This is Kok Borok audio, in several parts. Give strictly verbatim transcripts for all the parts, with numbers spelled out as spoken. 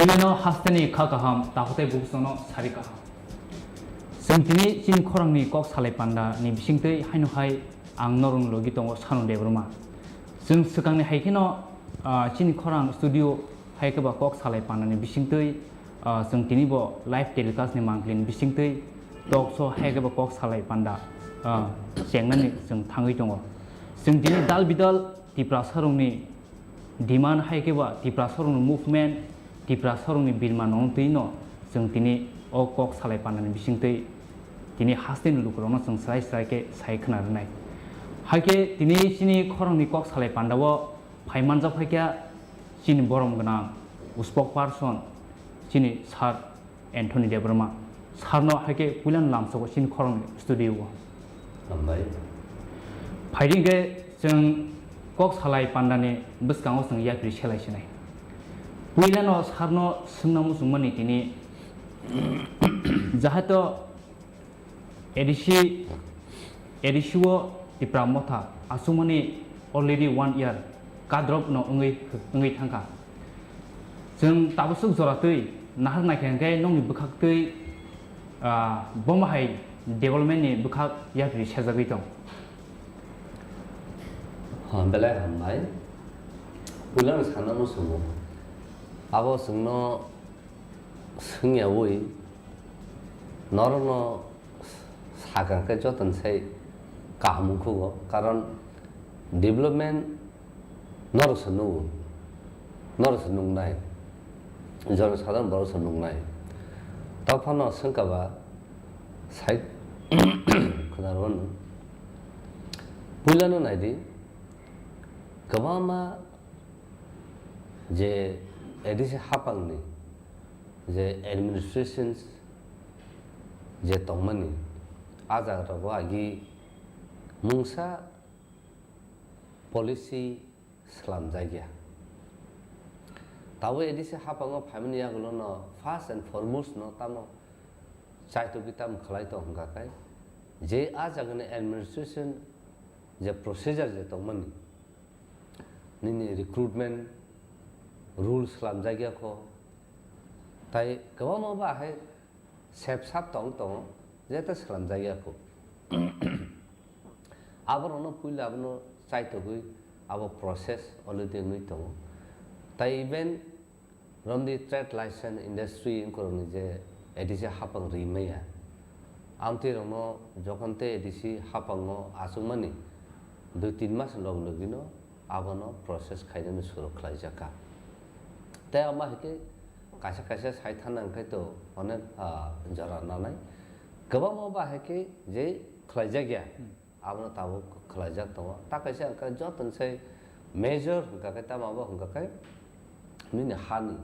Puilano hasteni kha kaham, takhwtai bukusono sari kaham. Chwng tini chini khorangni kok salai panda ni bisingtwi haino hai ang norokni logi tongo Sanu Debbarma. Chwng swkangni hai kheno, ah, chini khorang studio hai khe ba kok salai panda ni bisingtwi, ah, chwng tini bo live telecast ni mangpili ni bisingtwi talk show hai khe ba kok salai panda, ah, chengnani chwng thangwi tongo. Chwng tini dal bidal Tiprasarokni demand hai khe ba Tiprasarokni movement, Tiprasarokni birma nong twi no chwng tini o kok salai pandani bisingtwi tini hasteni lukurokno chwng srai srai khe sai khna rwnai. Hai khe tini chini khorangni kok salai pandao phai manjak hai khe chini borom gwnang spokesperson chini sir Anthony Debbarma. Sarno hai khe puilano lamsogo chini khorang studio o. Hambai. Phaidi hwnkhe chwng kok salai pandani bwskango chwng yapri selai sinai. Puilano sarno swngna muchungmani tini jahato A D C, A D C o Tipra Motha aswkmani already one year kadrok no wngwi, wngwi thangkha. Chwng tabaswk jora twi nahar naikha hwnkhe nokni bwkhak twi, ah, bomo hai development ni bwkhak yapri sejagwi tong. Ha, belai hambai. Puilano sana muchungo. Abo chwngno swngyawi norokno sakha khe jotono sai kaham wngkhugo, karon development norok se nugo, norok se nuknai, jonosadharon borok se nuknai. Tokphano swngkha ba side khwnarwno puilano naidi, kwbangma je A D C haphangni je administrations je tongmani, a jagarogo agi mungsa policy swlamjakya. Tabuk A D C haphango phaimani yagulono first and foremost no tamo chaitogwi tamo khlai tong hwnkha khe, je a jagani administration je procedure je tongmani, nini recruitment rules swlamjakya kho, tai kwbangma ba hai sep sap tong tongo, jeta swlamjakya kho. Aborokno puila abono chaitogwi abo process already wngwi tongo. Tai even romdi trade license industry wngkorokni je A D C haphang rimaya, amtwi rokno jokhon tei A D C haphango achukmani dui tin mas log logino abono process khainani suru khlaijakha. Tei ama hai khe kaisa kaisa sai thana hwnkhe to onek, ah, jora nanai. Kwbangma ba hai khe je khlaijakya, abono tabuk khlaijak tongo. Ta kaisa hwnkhe joto ni sai major hwnkha khe tamo abo hwnkha khe nini hani,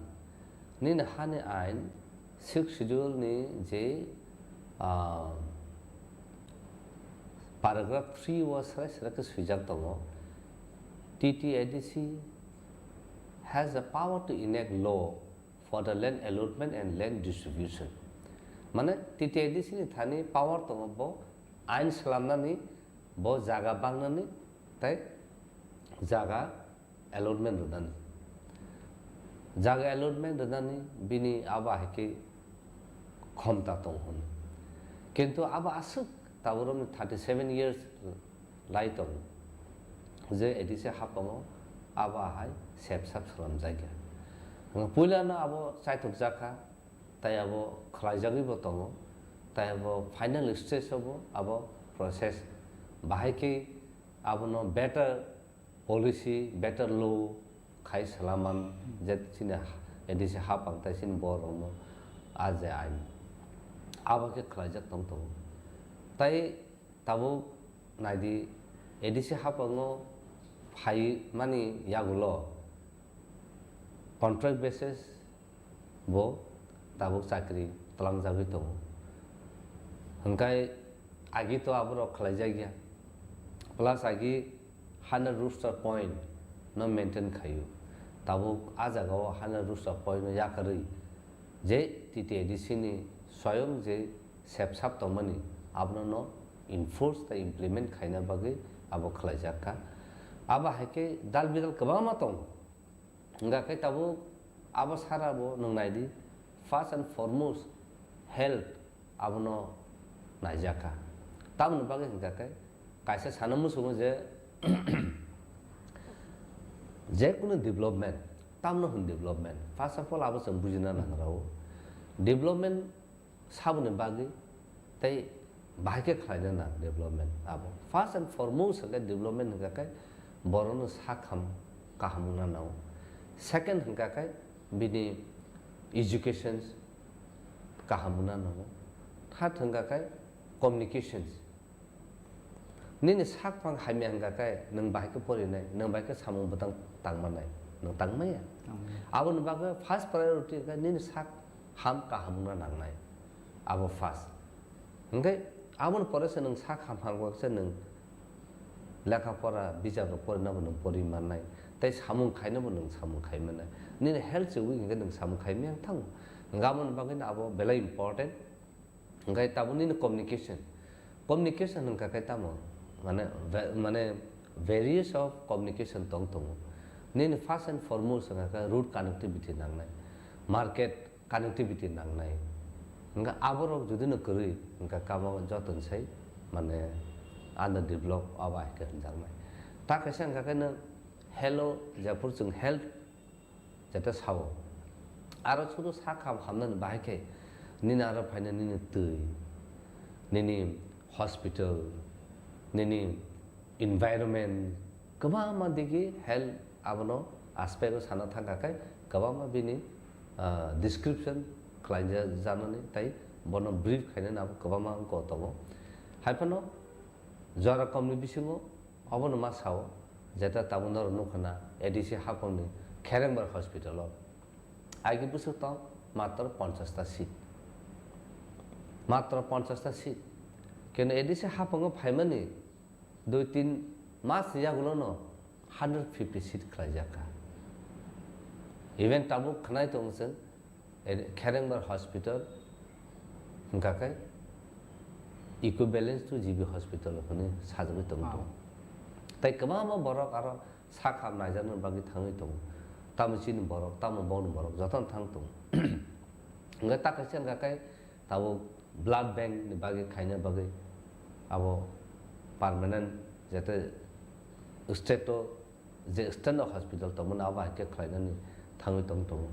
nini hani ain sixth schedule ni je, ah, paragraph three o srai srai khe swijak tongo, T T A D C has the power to enact law for the land allotment and land distribution. Mane T T A D C ni thani power tongo bo ain swlamnani, bo jaga bangnani tei jaga allotment rwnani. Jaga allotment rwnani bini abo hai khe khomta tong hwn. Kintu abo aswk taborokni thirty seven years lai tong je A D C haphango abo hai sep sap swlamjakya. Puilano abo chaithokjakha, tai abo khlaijagwi bo tongo, tai abo final stage o bo abo process bahai khe abono better policy, better law khai salaman je chini A D C haphang tai chini borokno a je ain abo khe khlaijak tong tongo. Tai tabuk naidi A D C haphango phai mani yagulo contract basis bo tabuk chakri twlangjagwi tongo. Hwnkhe agi to aborok khlaijak ya. Plus agi hundred rooster point no maintain khaio. Tabuk a jagao hundred rooster point no yakarwi je T T A D C ni swayam je sepsap tongmani abono no enforce tei implement khaina bagwi abo khlaijak kha. Abo hai khe dal bidal kwbangma tongo. Hwnkha khe tabuk Abo sara bo nwng nai di, first and foremost health abono naijakha. Tamoni bagwi hwnkha khe kaisa sana muchungo je jekunu development, tamno hwn development. First of all, abo chwng bujina nangrao. Development saboni bagwi tei bahai khe khlaina nang development. Abo first and foremost hwnkhe development hwnkha khe borokno sak ham kaham wngna nango. Second hwnkha khe bini education kaham wngna nango. Third hwnkha khe communications. Nini sak phang hamya hwnkha khe nwng bahai khe porinai, nwng bahai khe samung bwtang tangmanai, nwng tangmaya. Tangmaya. Aboni bagwi first priority hwnkhe nini sak ham kaham wngna nangnai, abo first. Hwnkhe aboni pore se nwng sak ham hamkhe se nwng lekha pora, bijap rok porinabo nwng pori mannai, tei samung khainabo nwng samung khai mannai. Nini health se weak hwnkhe nwng samung khai maya wng thango. Hwnkhe aboni bagwino abo belai important. Hwnkhe tabuk nini communication, communication hwnkha khe tamo, mane, va-, mane various of communication tong tongo. Nini first and foremost hwnkha khe road connectivity nangnai, market connectivity nangnai. Hwnkhe aborok jodi no kwrwi hwnkha khe abo joto ni sai mane underdevelop abo hai khe hwnjaknai. Ta kaisa hwnkha khe nwng hello, jephuru chwng health jeta sao. Aro sudu sak ham hamnani bahai khe nini aro phaina nini twi, nini hospital, nini environment, kwbangma digi health abono aspect o sana thangkha khe kwbangma bini, ah, description khlaija-, janani tei bono brief khainani abo kwbangma wngkha tongo. Haiphano jora komni bisingo Obono ma sao, jeta tabuk norok nukha na, A D C haphangni Kherengbar hospital o aigi bwswk tong matro ponchash ta seat. Matro ponchash ta seat. Keno A D C haphango phaimani dui tin mas ni yagulono hundred fifty seat khlaijak kha. Even tabuk khwnai tongo chwng, Eri-, Kherengbar hospital hwnkha khe equivalence to G B hospital hwnwi sajagwi tongo. Oh. Tei kwbangma borok aro sak ham naijaknani bagwi thangwi tongo. Tamo chini borok, tamo bongni borok, jotono thang tongo. Hwnkhe ta kaisa hwnkha khe tabuk blood bank ni bagwi khaina bagwi abo permanent jete state o je standard hospital tongmani abo hai khe khlainani thangwi tong tongo.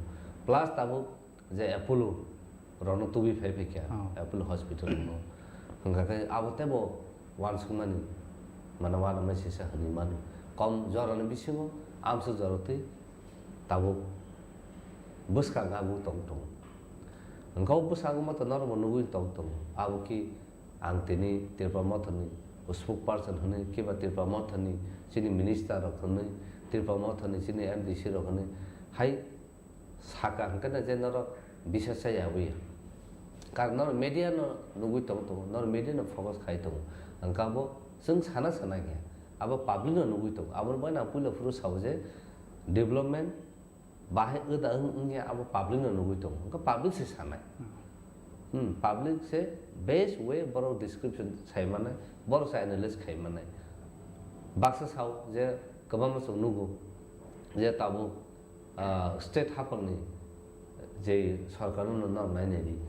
Plus tabuk je Apollo rokno tubui phai phaikha, Oh. Apollo hospital rokno. Hwnkha khe abo teibo uansukmani, mane uanamai sisa hwnwi mano. Kom jorani bisingo amsuk jora twi tabuk bwskang aguk tong tongo. Hwnkha o bwskango moto norokbo nugui tong tongo. Abo ki Ang tini Tripura Mothani spokesperson hwnwi, kiba Tripura Mothani chini minister rok hwnwi, Tripura Mothani chini M D C rok hwnwi hai saka hwnkhe na je norok bisasa yawi ya. Karon norok media no nugui tong tongo, norok media no focus khai tongo. Hwnkhe abo chwng sana sana khe abo public no nugui tongo. Aboni bagwi ang puila phuru sao je development Bahai wda wng-, wngya abo public no nugui tongo. Hwnkhe public se sanai. Hmm. Hmm, public se best way borok description sai manai, borok se analyze khai manai. Baksa sao je kwbangma chwng nugo je tabuk, ah, state haphangni je sorkar no norok nainai di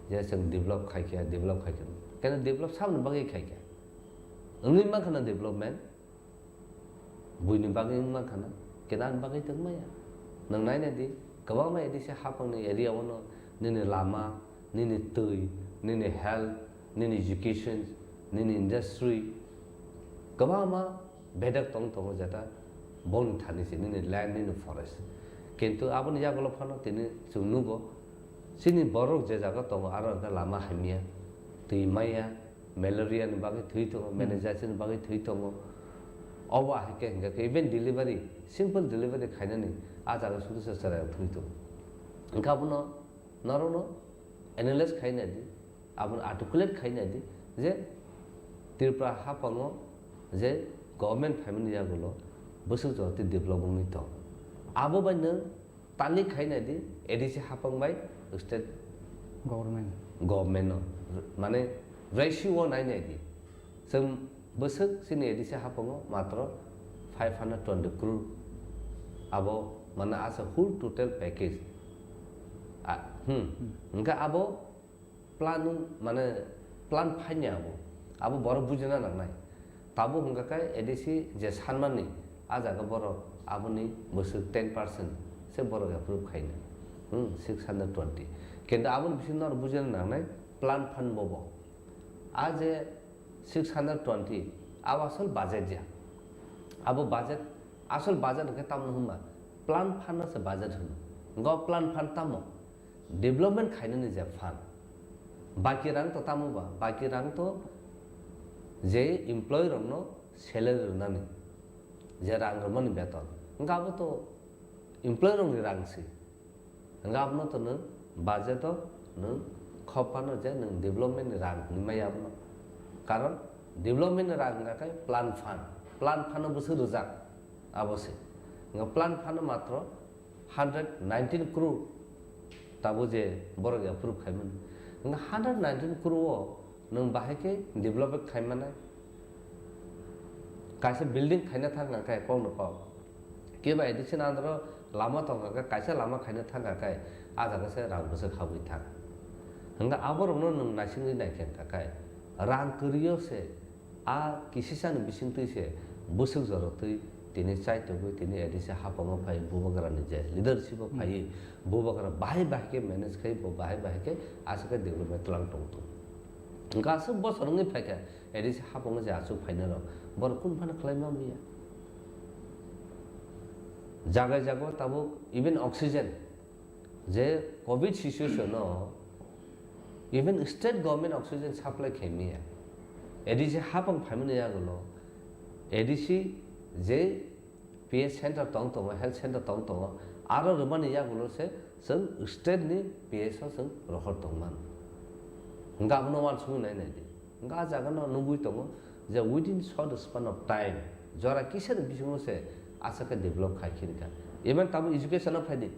je chwng develop khai khe, develop khai khe. Keno develop saboni bagwi khai khe. Wngwi mankha na development? Buini bagwi wng mankha na, kena ani bagwi tong maya. Nwng nainai di, kwbangma A D C haphangni area o no nini lama, nini twi, nini health, nini education, nini industry, kwbangma bedek tong tongo jeta bongni thani se nini land, nini forest. Kintu aboni yagulo phano tini chwng nugo, chini borok je jaga tongo aro hwnkhe lama hamya, twi maya, Malaria ni bagwi thwi tongo, Hmm. meningitis ni bagwi thwi tongo. Obo ahai khe hwnkha khe even delivery, simple delivery khainani ah jaga sudu se chwrai thwi tongo. Hwnkha abono norokno analyze khaina di, abono articulate khaina di je Tripura haphango je government phaimani yagulo bwswk jora twi develop wngwi tong. Abo bai nwng Tani khai nai di, A D C haphang bai state Government. Government no, mane ratio o nai nai di. Chwng bwswk chini A D C haphango matro five hundred twenty crore. Abo mane asa whole total package Ah, hmm. Hwnkhe abo plan, mane plan phaini abo. Abo borok bujina nangnai. Tabuk hwnkha khe A D C je sanmani, a jaga borok aboni bwswk ten percent se borok approve khaina. Hmm, six hundred twenty. Kintu aboni bisingo norok bujina nangnai plan phan bobo. A je six hundred twenty, abo asol budget ya. Abo budget, asol budget hwnkhe tamo hwnba, plan phan no se budget hwno. Go plan phan tamo? Development khainani je fund, baki rang to tamo ba? Baki rang to je employee rokno salary rwnani, je rang rwmani beton, hwnkhe abo to employee rokni rang se. Hwnkhe abono to nwng budget o nwng khop phano je nwng development ni rang hwnwi maya abono. Karon development ni rang hwnkha khe plan fund, plan fund o bwswk rwjak abo se. Hwnkhe plan fund o matro hundred nineteen crore tabuk je borok approve khaimani. Hwnkhe hundred nineteen crore o nwng bahai khe develop khaimani. Kaisa building khaina thang kha khe kokno kok. Kebo addiction andro lama tong kha khe, kaisa lama khaina thang kha khe, a jaga se rang bwswk habwi thang. Hwnkhe aborokno nwng naisingwi nai khe hwnkha khe, rang kwrwi o se A kisisani bisingtwi se bwswk jorotwi tini chaitugwi tini A D C haphango phai bubagrani je leadership o phaiwi bubagra bahai bahai khe manage khai bo bahai bahai khe aswk khe development twlang tong tong. Hwnkhe aswk bosor wngwi phaikha A D C haphango je achuk phainai rok borok kunu phano khlai manliya. Jaga jaga tabuk even oxygen je covid situation o even state government oxygen supply khaimaya. A D C hapang phaimani yagulo A D C je P H center tong tongo, health center tong tongo, aro rwmani yagulo se chwng state ni P H o chwng rohor tongmano. Hwnkhe abono uansukwi nai nai di. Hwnkhe a jaga no nugwi tongo je within short span of time jora kisa ni bisingo se aswk khe develop khai khirikha. Even tabuk education o phai di.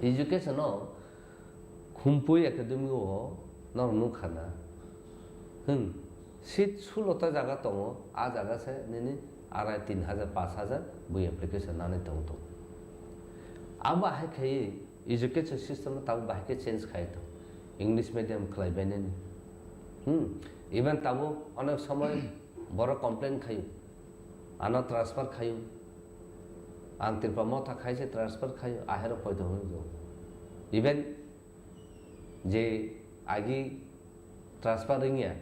Education o Khumpui Academy o norok nukha na. Hmm. Seat sulo ta jaga tongo, a jaga se nini arai tin hajar, pash hajar bui application nanai tong tong. Abo hai khai education system no tabuk bahai khe change khai tong. English medium khlai bai nini. Hmm. Even tabuk onek somoy borok complain khayo. Ano transfer khayo. Ang Tripura Motha khai se transfer khayo, ahero poito hwnwi do. Even je agi transfer wngya,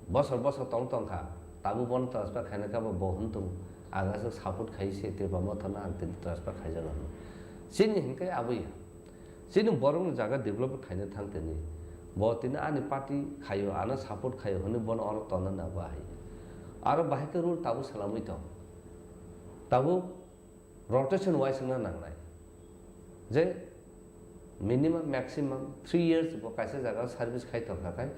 bosor bosor tong tong kha, tabuk bono transfer khaina kha bo, bo hwn tongo. Ang aswk support khai se Tripura Motha no ang tini transfer khaijak hwnwi. Chini hinkhe abo ya. Chini borokni jaga develop khaina thang tini. Bo tini ani party khaio, ano support khaio hwnwi bono oro tonna nabo hai. Aro bahai khe rule tabuk salamwi tong. Tabuk rotation wise wngna nangnai. Je minimum, maximum three years bo kaisa jaga service khai tongkha khai,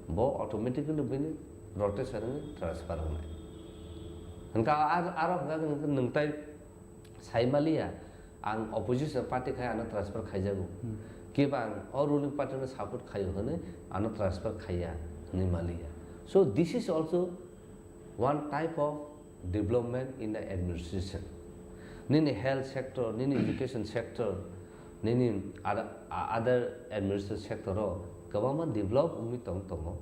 bo automatically bini rotation wngwi transfer wngnai. Hwnkha ar-, aro hwnkha hwnkhe nwng tai sai maliya, ang opposition party khai ano transfer khaijago. Kiba ang o ruling party no support khaio hwnwi ano transfer khaiya hwnwi maliya. So this is also one type of development in the administration. Nini health sector, nini education sector, nini other, other administration sector o kwbangma develop wngwi tong tongo.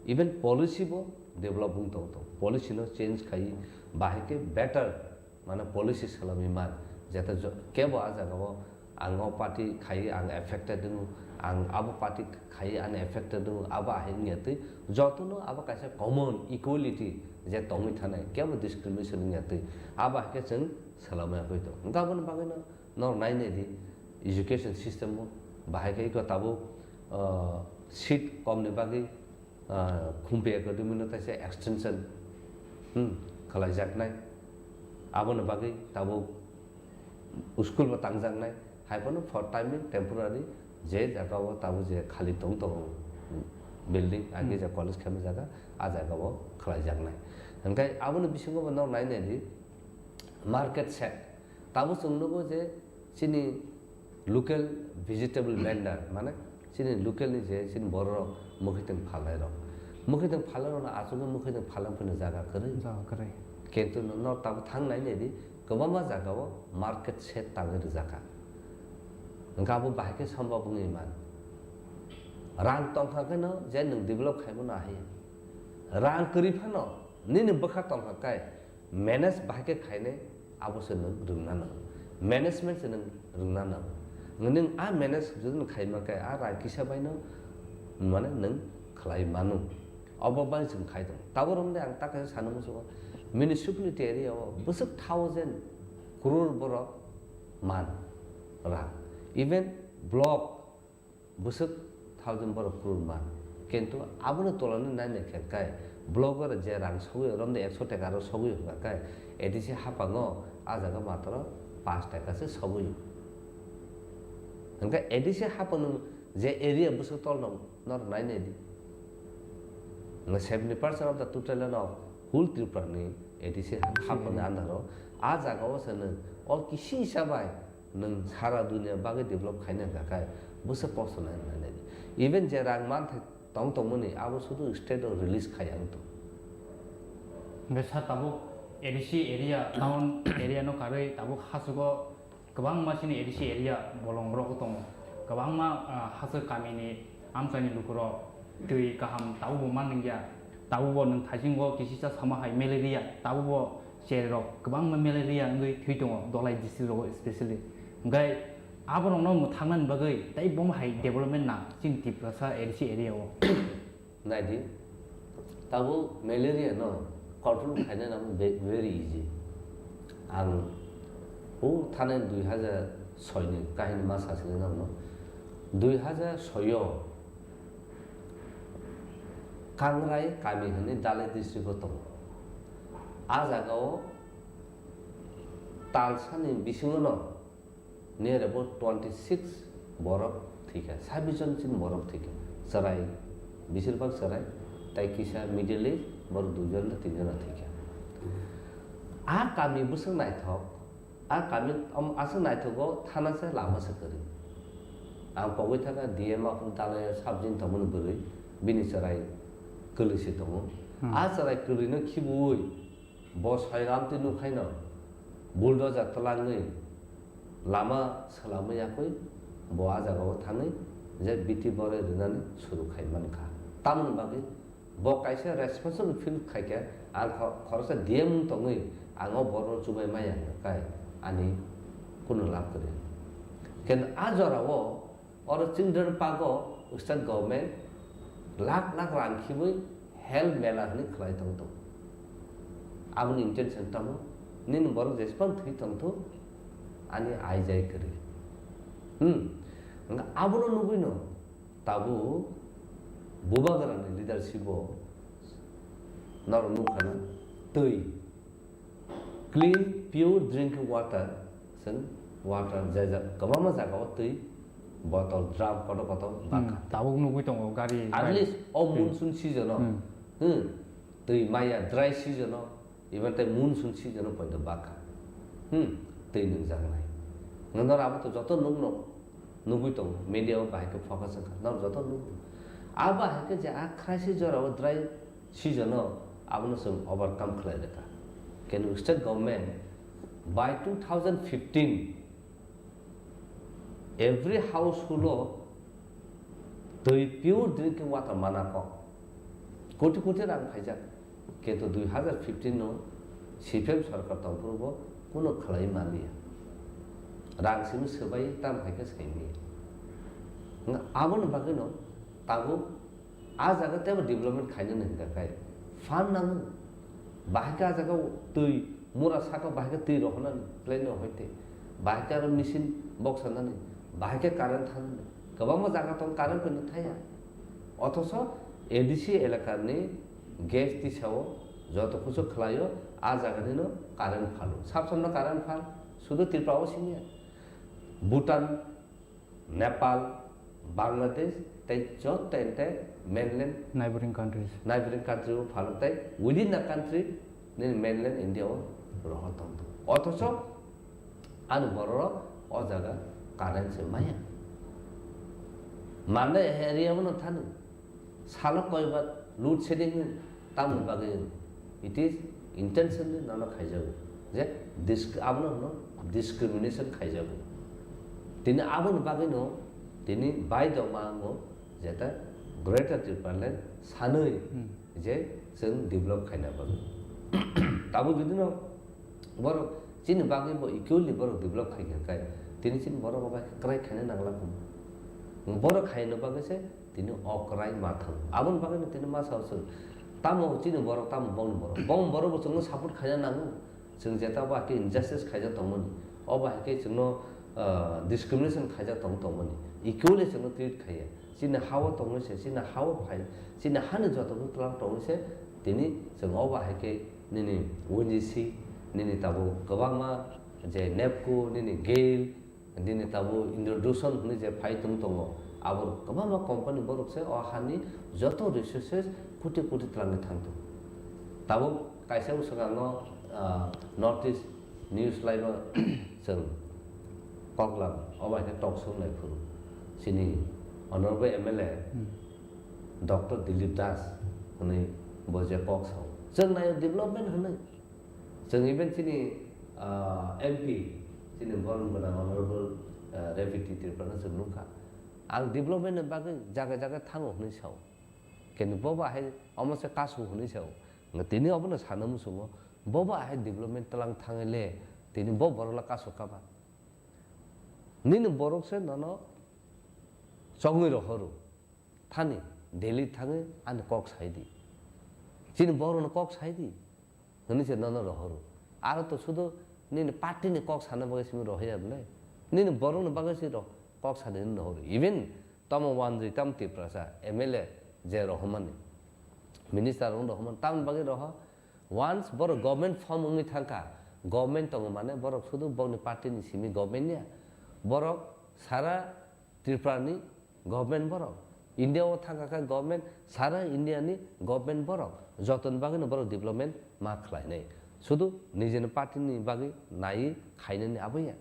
Even policy bo develop wng tong tongo. Policy no change khai bahai khe better mane policy swlamwi man, jete jo-, kebo a jaga o ang o party khai ang affected wngo, ang abo party khai ang affected wngo, abo ahai wngya twi jotono abo kaisa common equality je tongwi thanai, kebo discrimination wngya twi, abo hai khe chwng swlamwi tong. Hwnkhe aboni bagwino norok nai nai di education system o bahai khe iko tabuk, ah, seat kom ni bagwi ah, Khumpui Academy no taisa extension, hmm, khlaijaknai. Aboni bagwi tabuk school bo tangjaknai. Hai phano for time being temporary je jaga o tabuk je khali tong tongo building, agi je college khaima jaga, a jaga o khlaijaknai. Hwnkhe aboni bisingo bo nok nai nai di market shed. Tabuk chwng nugo je chini local vegetable vendor, mane chini local ni je chini borok rok mwkhwtwng phalnai rok, mwkhwtwng phalnai rok no achukgwi mwkhwtwng phalna phano jaga kwrwi. Jaga kwrwi. Kintu no, no tabuk thang nai nai di, kwbangma jaga o market shed tangwi rwjak kha. Hwnkhe abo bahai khe sombab wngwi man. Rang tongkha kheno je nwng develop khaimano ahai. Rang kwrwi phano nini bwkha tongkha khe manage bahai khe khainai abo se nwng rwngna nango. Management se nwng rwngna nango. Nwng a manage jodi nwng khaima khe a rang kisa baino mane nwng khlai mano. Obo bai chwng khai tongo. Tabuk romde ang ta kaisa sana muchungo municipality area o bwswk thousand crore borok man rang. Even block bwswk thousand borok crore man. Kintu abono tolani naina khe kai block o je rang sogwi romde ekso taka ro sogwi hwnkha kai A D C haphango a jaga matro pash taka se sogwi. Hwnkhe A D C haphangno je area bwswk tolno norok nainai di. Seventy percent of the total land of whole Tripura ni A D C haphangni under o a jaga o se nwng o kisi hisa bai nwng sara dunia bagwi develop khaina hwnkha khe bwswk kosto nai nai nai. Even je rang manthai tong tongmani abo sudu state o release khai ang tong. Hwnkhe sir tabuk A D C area, town area no karwi tabuk hasugo kwbangma chini A D C area bolong rok tongo. Kwbangma, ah, hachwk kamini amchaini lukurok twi kaham tabukbo man wngya. Tabukbo nwng thaisingo kisisa sama hai malaria, tabukbo cherrok kwbangma malaria wngwi thwi tongo Dholai district rogo specially. Hwnkhe aborokno mwthangna bagwi tei bomo hai development nang chini Tiprasa A D C area o. Naidi, tabuk malaria no control khaina nang ve-, very easy. Ang o thani dui hajar soi ni kahini ma sasini nangno. Dui hajar soi o Kangrai kami hwnwi Dhalai district o tongo. A jaga o talsani bisingo no near about twenty six borok thwikha, sabbish jon chini borok thwikha, chwrai, besirbhag chwrai, tei kisa middle age borok dui jon na tin jon thwikha. A kami bwswk naithok, a kami, um, aswk naithogo thana se lama se kwrwi. Ang pogwi thangkha D M Aphuru Dhalai o subject tongmani bwrwi bini chwrai kwlwi se tongo. Hmm. A chwrai kwlwi no khibiui Bo soiram twi nukhaino bulldozer twlangwi lama swlamwi yakwi bo a jagao thangwi je biti borwi rwnani suru khai mankha. Tamoni bagwi bo kaisa responsible feel khaikhe ang kho-, khoroksa D M wng tongwi ang o borokno chubai maya hwnkhe ani kunu lab kwrwi. Khe a jorao Oro children park o state government lakh lakh rang khibui health mela hwnwi khlai tong tong. Aboni intention tamo nini borok jespan thwi tong thu ani ai jai kwrwi. Hmm. Hwnkhe abono nugui no tabuk bubagrani leadership o norok nukha na twi. Clean, pure drinking water, chwng water je ja-, kwbangma jagao twi bottle, drum kotor kotor bakha. Hmm, tabuk nugui tongo gari, at least o monsoon season o, hmm, hmm, twi maya dry season o, even tei monsoon season o poito bakha. Hmm, twi nungjaknai. Nonor abo to joto nukno nugui tongo, media o bahai khe focus wngkha, nor joto nukno. Abo bahai khe je a crisis jora o dry season o abono chwng overcome khlai rwkha. Kenu state government by two thousand fifteen every household o twi pure drinking water mana kok koti koti rang phaijak. Kento dui hazar fifteen no C P M sorkar tongphuru bo kuno khlai manliya. Rang simi swbai tam hai khe saimaya. Nga aboni bagwi no tabuk A jaga tei bo development khainani hwnkha khai fund nango. Bahai khe a jaga twi mura saka bahai khe twi rohornani plan no hoite. Bahai khe aro machine boksanani, bahai khe current thanani. Kwbangma jaga tong current phano thaya. Othoso A D C elakani gas tisao joto kuchuk khlaio a jaganino current phalo. Sab samno current phal sudu Tripura o simiya. Bhutan Nepal, Bangladesh, tei joto ente mainland neighboring countries. Neighboring country o phano tei within the country nini mainland India o rohor tong tong. Othocho ani bororok o jaga current se maya. Manda area o no thani. Salo koibar load shedding ni tamni bagwi it is intentionally nono khaijago je dis-, abono hwno discrimination khaijago. Tini aboni bagwino tini baidhyo ma wngo jeta Greater Tipraland sanwi Hmm. je chwng develop khaina bagwi. Tabuk jodi no borok chini bagwi bo equally borok develop khai kha khe tini chini borok bo bai kwrai khaina nangla kho. Borok khaina bagwi se tini o kwrai ma thango. Aboni bagwino tini ma sao chwng tamo chini borok tamo bongni borok. Bongni borok bo chwngno support khaina nango. Chwng jeta bo hakhe injustice khaijak tongmani, o bo hakhe chwngno, ah, discrimination khaijak tong tongmani, equally chwngno treat khaiya. Chini ha-o tongwi se, chini ha-o phai, chini hani joto bwklang tongwi se, tini chwng o bo hakhe nini O N G C, nini tabuk kwbangma je NEEPCO, nini GAIL, Nini tabuk introduction hwnwi je phai tong tongo, abo kwbangma company borok se o hani joto resources koti koti twlangwi thang tongo. Tabuk kaisa bwswk ang no, ah, North East news live o chwng kok lang, o bai khe talk show lai phuru chini honorable M L A Hmm. Doctor Dilip Das hwnwi bo je kok sao. Chwng naio development hwnwi. Chwng even chini, ah, M P, chini borom gwnang Honorable, ah, Revati Tripura no chwng nukha. Ang development ni bagwi jaga jaga thango hwnwi sao. Kintu bo ba hai omo se kasu hwnwi sao. Nga tini obono sana muchungo, bo ba hai development twlang thangwi le, tini bo borok la kasu kha ba. Nini borok se nono chongwi rohoro. Thani, Delhi thangwi ani kok sai di. Chini borokno kok sai di. Hwnwi se nono rohoro. Aro to sudu nini party ni kok sana bagwi simi rohorya bwle. Nini borokni bagwi se ro-, kok sadi hwnwi rohoro. Even tamo wanjwi tamo Tiprasa M L A je rohormani, minister rok rohormani, tamoni bagwi roho. Once borok government form wngwi thangkha, government tongo mane borok sudu bokni party ni simi government ya. Borok sara Tripura ni government borok, India o thangkha khe government, sara India ni government borok, jotoni bagwi no borok development ma khlainai. Sudu nijini party ni bagwi naiwi khainani abo ya.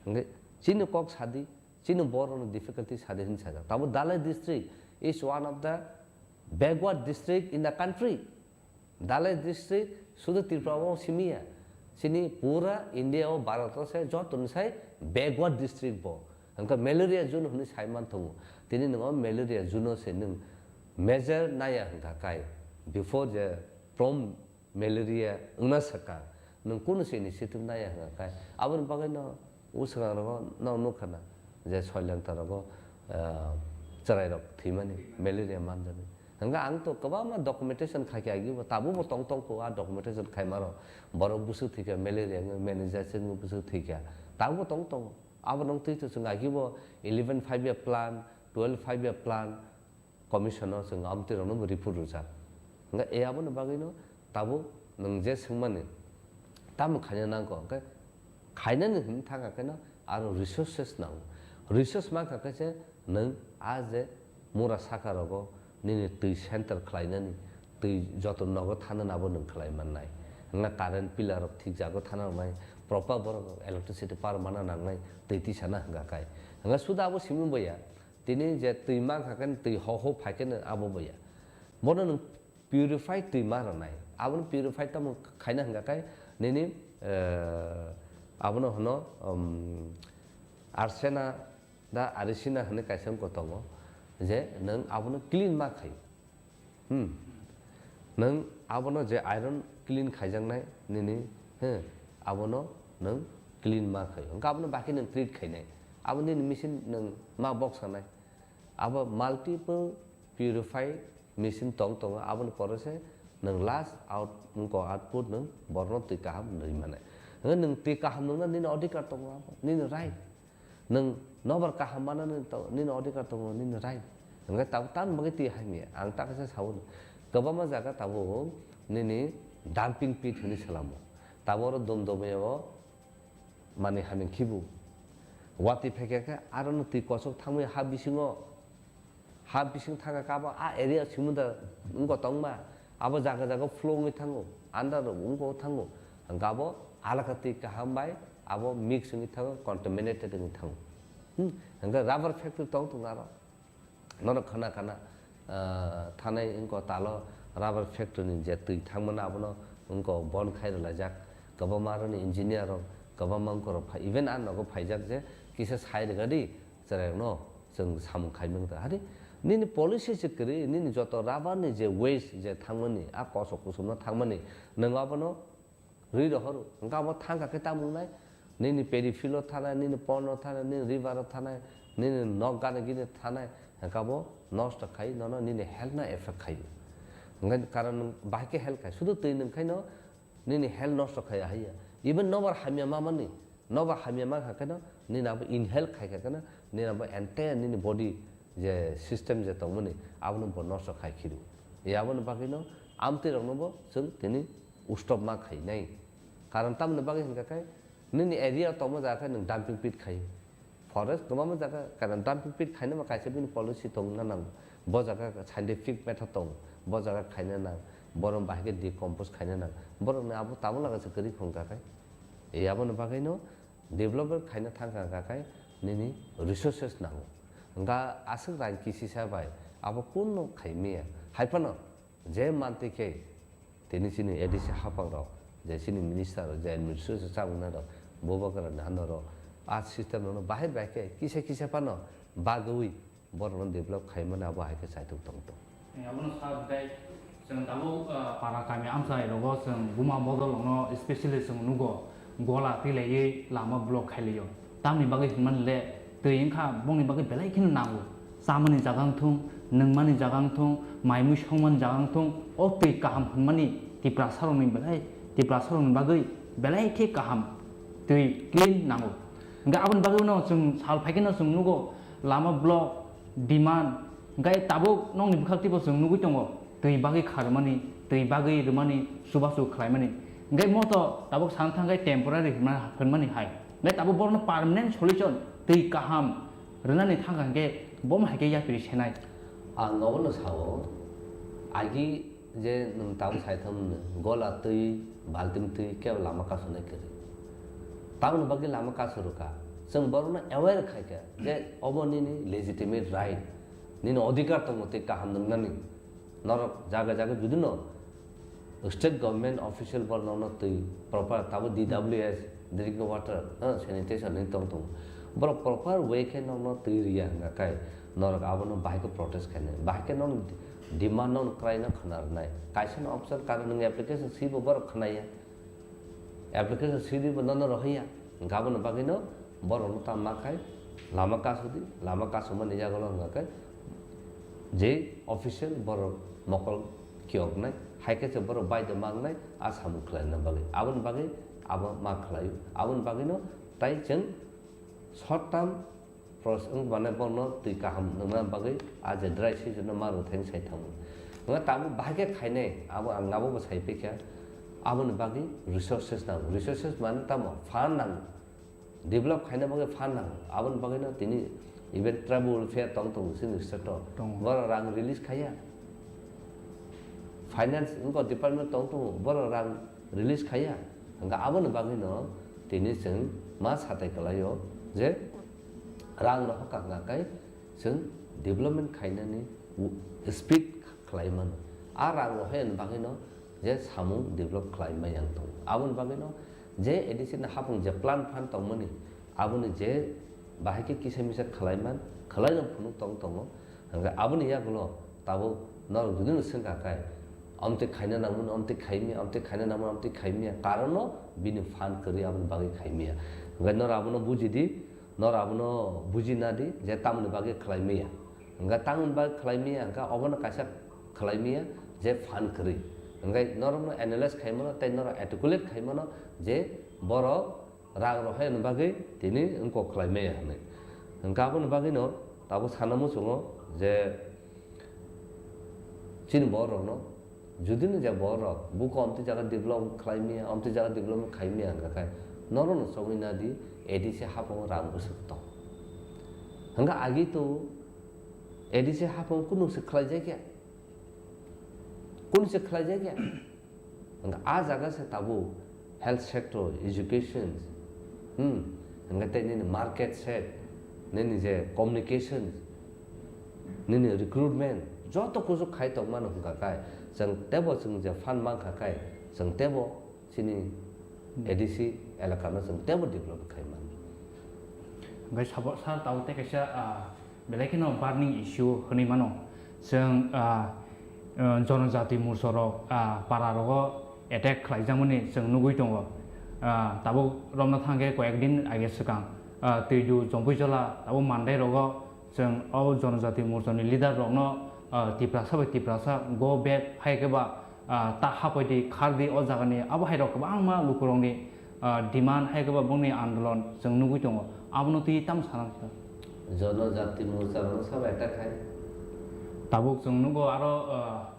Hwnkhe chini kok sadi, chini borok ni difficulty sadi hwnwi sajak. Tabo Dhalai district is one of the backward district in the country. Dhalai district sudu Tripura o simi ya. Chini pura India o, Bharat o se joto ni sai backward district bo. Hwnkhe malaria zone hwnwi sai man tongo. Tini nwng o malaria zone o se nwng major naya hwnkha kai. Before je prom malaria wngna swkang, nwng kunu se initiative naya hwnkha kai. Aboni bagwi no O swkang rogo no nukha na je soileng ta rogo, ah, chwrai rok thwimani malaria manjani. Hwnkhe ang to kwbangma documentation khaikha agi bo, tabuk bo tong tong kho a documentation khaima rok. Borok bwswk thwikha malaria wngwi manager se wngwi bwswk thwikha. Tabuk bo tong tongo. Abo nung twi to chwng agi bo eleven five year plan, twelve five year plan, Commission o chwng amtwi rokno bo report rwjak. Hwnkhe e aboni bagwino tabuk nwng je swngmani tamo khaina nangkho, hwnkhe khainani hwnwi thangkha kheno aro resources nango. Resource mankha khe se nwng a je mura saka rogo nini twi center khlainani, twi joto nogo thanani abo nwng khlai mannai. Hwnkhe current pillar rok thik jago thana nangnai, proper borok electricity power mana nangnai, twi tisana hwnkha khai. Hwnkhe suda abo simi boya. Tini je twi mankha khe twi ho ho phai khe abo boya. Bono nwng purify twi ma rwnai. Abono purify tamo khaina hwnkha khe nini, eh, abono hwno, um, arsena da arisina hwnwi kaisa wngkha tongo je nwng abono clean ma khai. Hmm. Nwng abono je iron clean khaijaknai nini, he, abono nwng clean ma khaio. Hwnkhe abono bakhe nwng treat khainai. Abo nini machine nwng ma boksanai. Abo multiple purify machine tong tongo. Aboni pore se nwng last out, wngkha output nwng borokno twi kaham rwi manai. Hwnkhe nwng twi kaham nwngna nini adhikar tongo abo, nini right. Nwng nobar kaham manani to-, nini adhikar tongo, nini right. Hwnkhe tabuk tamni bagwi twi hamya? Ang ta kaisa sao, kwbangma jaga tabuk nini dumping pit hwnwi salamo. Tabuk oro dom domya o manwi hamya khibu. Watwi phaikha khe aro no twi kochok thangwi ha bisingo Ha bising thangkha khe abo a area simi da wngkha tongma, abo jaga jaga flow wngwi thango, under rok wngkha thango, hwnkhe abo alaka twi kaham bai abo mix wngwi thango, contaminated wngwi thango. Hmm, hwnkhe rubber factory tong tongo aro, norok khana khana, ah, thanai wngkha talo rubber factory ni je twi thangmano abono wngkha bon khai rwlaijak, kwbangma aroni engineer rok Kwbangma wngkorok phai, even a nogo phaijak je kisa sai rwgadi chwrairokno chwng samung khaimung ta. Hari nini policy se kwrwi, nini joto rubber ni je waste je thangmani, a kosok kusumno thangmani, nwng abono rwi rohoro. Hwnkhe abo thangkha khe tamo wngnai? Nini paddy field o thanai, nini pond o thanai, nini river o thanai, nini nok gana gini thanai, hwnkhe abo nosto khai nono nini health no effect khaio. Hwnkhe karon nwng bahai khe health khai, sudu twi nwng khaino nini health nosto khai ahaiya. Even nobar hamya mamani, nobar hamya mankha kheno nini abo inhale khaikha kheno nini abo entire nini body je system je tongmani abono bo nosto khai khiru. E aboni bagwino amtwi rokno bo chwng tini ustop ma khainai. Karon tamoni bagwi hwnkha khe nini area o tongma jaga khe nwng dumping pit khai. Forest kwbangma jaga karon dumping pit khainama kaisa bini policy tongna nang. Bo jaga scientific method tong. Bo jaga khaina nang. Borok bahai khe decompose khaina nang. Borokni abo tabuk laga se kwrwi hwnkha khe. E aboni bagwino development khaina thangkha hwnkha khe nini resources nango. Hwnkha aswk rang kisisa bai abo kunno khaimaya. Haiphano je mantwi khe tini chini A D C haphangrok, je chini minister, je administration chamungnai rok, bubagra nano rok, a system rokno bahai bai khe kisa kisa phano bagwi borokno develop khaimani abo hai khe chaitok tong tong. Abono sa hwnkhe chwng tabuk, ah, para kami amchai rogo chwng buma bodol rokno specially chwng nugo gola tilaiwi lama block khailaio. Tamni bagwi hinmani le twi wngkha bongni bagwi belai kheno nango. Chamani jaga wngthung, nwngmani jaga wngthung, mai mui songmani jaga wngthung, o twi kaham hinmani Tiprasa rokni belai, Tiprasa rokni bagwi belai khe kaham twi clean nango. Hwnkhe aboni bagwi no chwng sal phai kheno chwng nugo lama block, demand, hwnkhe tabuk nokni bwkhak twibo chwng nugwi tongo, twi bagwi kha rwmani, twi bagwi rwmani, chubachu khlaimani. Hwnkhe mo to tabuk sana thang khe temporary hwnma-, hwnmani hai. Hwnkhe tabuk borokno permanent solution, twi kaham rwnani thang kha hwnkhe bomo hai khe yapri senai. Ang obono sao, agi je nwng tabuk saitham gola twi, baltim twi kebo lama kasonai kwrwi. Tamoni bagwi lama kaso rwkha. Chwng borokno aware khaikha je obo nini legitimate right, nini odhikar tongo tei kaham nwngnani. Norok jaga jaga judino state government official borok nokno twi proper tabuk D W S, drinking water, ha, sanitation ni tong tongo. Borok proper way khe nokno twi riya hwnkha khe norok abono bahai khe protest khainai. Bahai khe nokni demand nokno kwraino khna rwnai. Kaisa no option karon nwng application swibo borok khnaya. Application swibo nono rohorya. Hwnkhe aboni bagwino borokno tamo ma khai lama kasudi, lama kasumani yagulo hwnkha khe je official borok mokol kiyoknai, hai khe se borok baidhyo mangnai a samung khlaina bagwi. Aboni bagwi abo ma khlaio. Aboni bagwino tai chwng short term pros-, wng mane bono twi kaham nangna bagwi a je dry season no ma rwthai sai thango. Wngkha tabuk bahai khe khainai, abo ang abo bo sai phikha. Aboni bagwi resources nango. Resources mane tamo fund nango. Develop khaina bagwi fund nango. Aboni bagwi no tini even tribal welfare tong tongo chini state o. Tongo. Borok rang release khaiya. Finance wngkha department tong tongo. Borok rang release khaiya. Hwnkha aboni bagwino tini chwng ma satai kwlaio je rang rohor kha hwnkha khe chwng development khainani u-, speed khlai mano. A rang rohorni bagwino je samung develop khlai maya wng tongo. Aboni bagwino je A D C ni hapung je plan phan tongmani, aboni je bahai khe kisa misa khlai man, khlai no phunuk tong tongo. Hwnkhe aboni yagulo tabuk norok judino swngkha khe, amtwi khaina nangmani, amtwi khaimya, amtwi khaina nangmani, amtwi khaimya, karon no bini phan kwrwi aboni bagwi khaimya. Hwnkhe norok abono bujidi, norok abono bujina di je tamoni bagwi khlaimaya. Hwnkhe tamoni bagwi khlaimaya, hwnkhe obono kaisa khlaimaya je phan kwrwi. Hwnkhe norokno analyze khaimano tei norok articulate khaimano je borok rang rohorna bagwi tini wngkok khlai maya hwnwi. Hwnkhe aboni bagwino tabuk sana muchungo je chini borok rokno judino je borok rok buko amtwi jaga develop khlai maya, amtwi jaga develop khai maya hwnkha khe norokno chongwi nadi A D C haphango rang bwswk tong. Hwnkhe agi to A D C haphango kunu se khlai jakya. Kunu se khlai jakya. Hwnkhe a jaga se tabuk health sector, education, hmm, hwnkhe tei nini market set, nini je communication, nini recruitment, joto kusu khai tongmano hwnkha khe, chwng teibo chwng je phan mankha khe, chwng teibo chini A D C elaka no chwng teibo develop khai mano. Hwnkhe sabo sir, tabuk tei kaisa, ah, belai kheno burning issue hwnwi mano. Chwng, ah, ah, Jonojati Morcha rok, ah, para rogo attack khlaijakmani chwng nugwi tongo. Ah, tabuk romna thangkhe koyek din age swkang, ah, Twidu, Jompuijola, tabuk Mandai rogo chwng o Jonojati Morcha ni leader rokno, ah, Tiprasa bai Tiprasa go back, hai khe ba, ah, ta hapai di, khar di o jaga ni, abo hai rok kwbangma lukurok ni, ah, demand hai khe ba bongni andolon chwng nugwi tongo. Abono twi tamo sana kha? Jonojati Morcha rokno sabo attack khai. Tabuk chwng nugo aro, ah,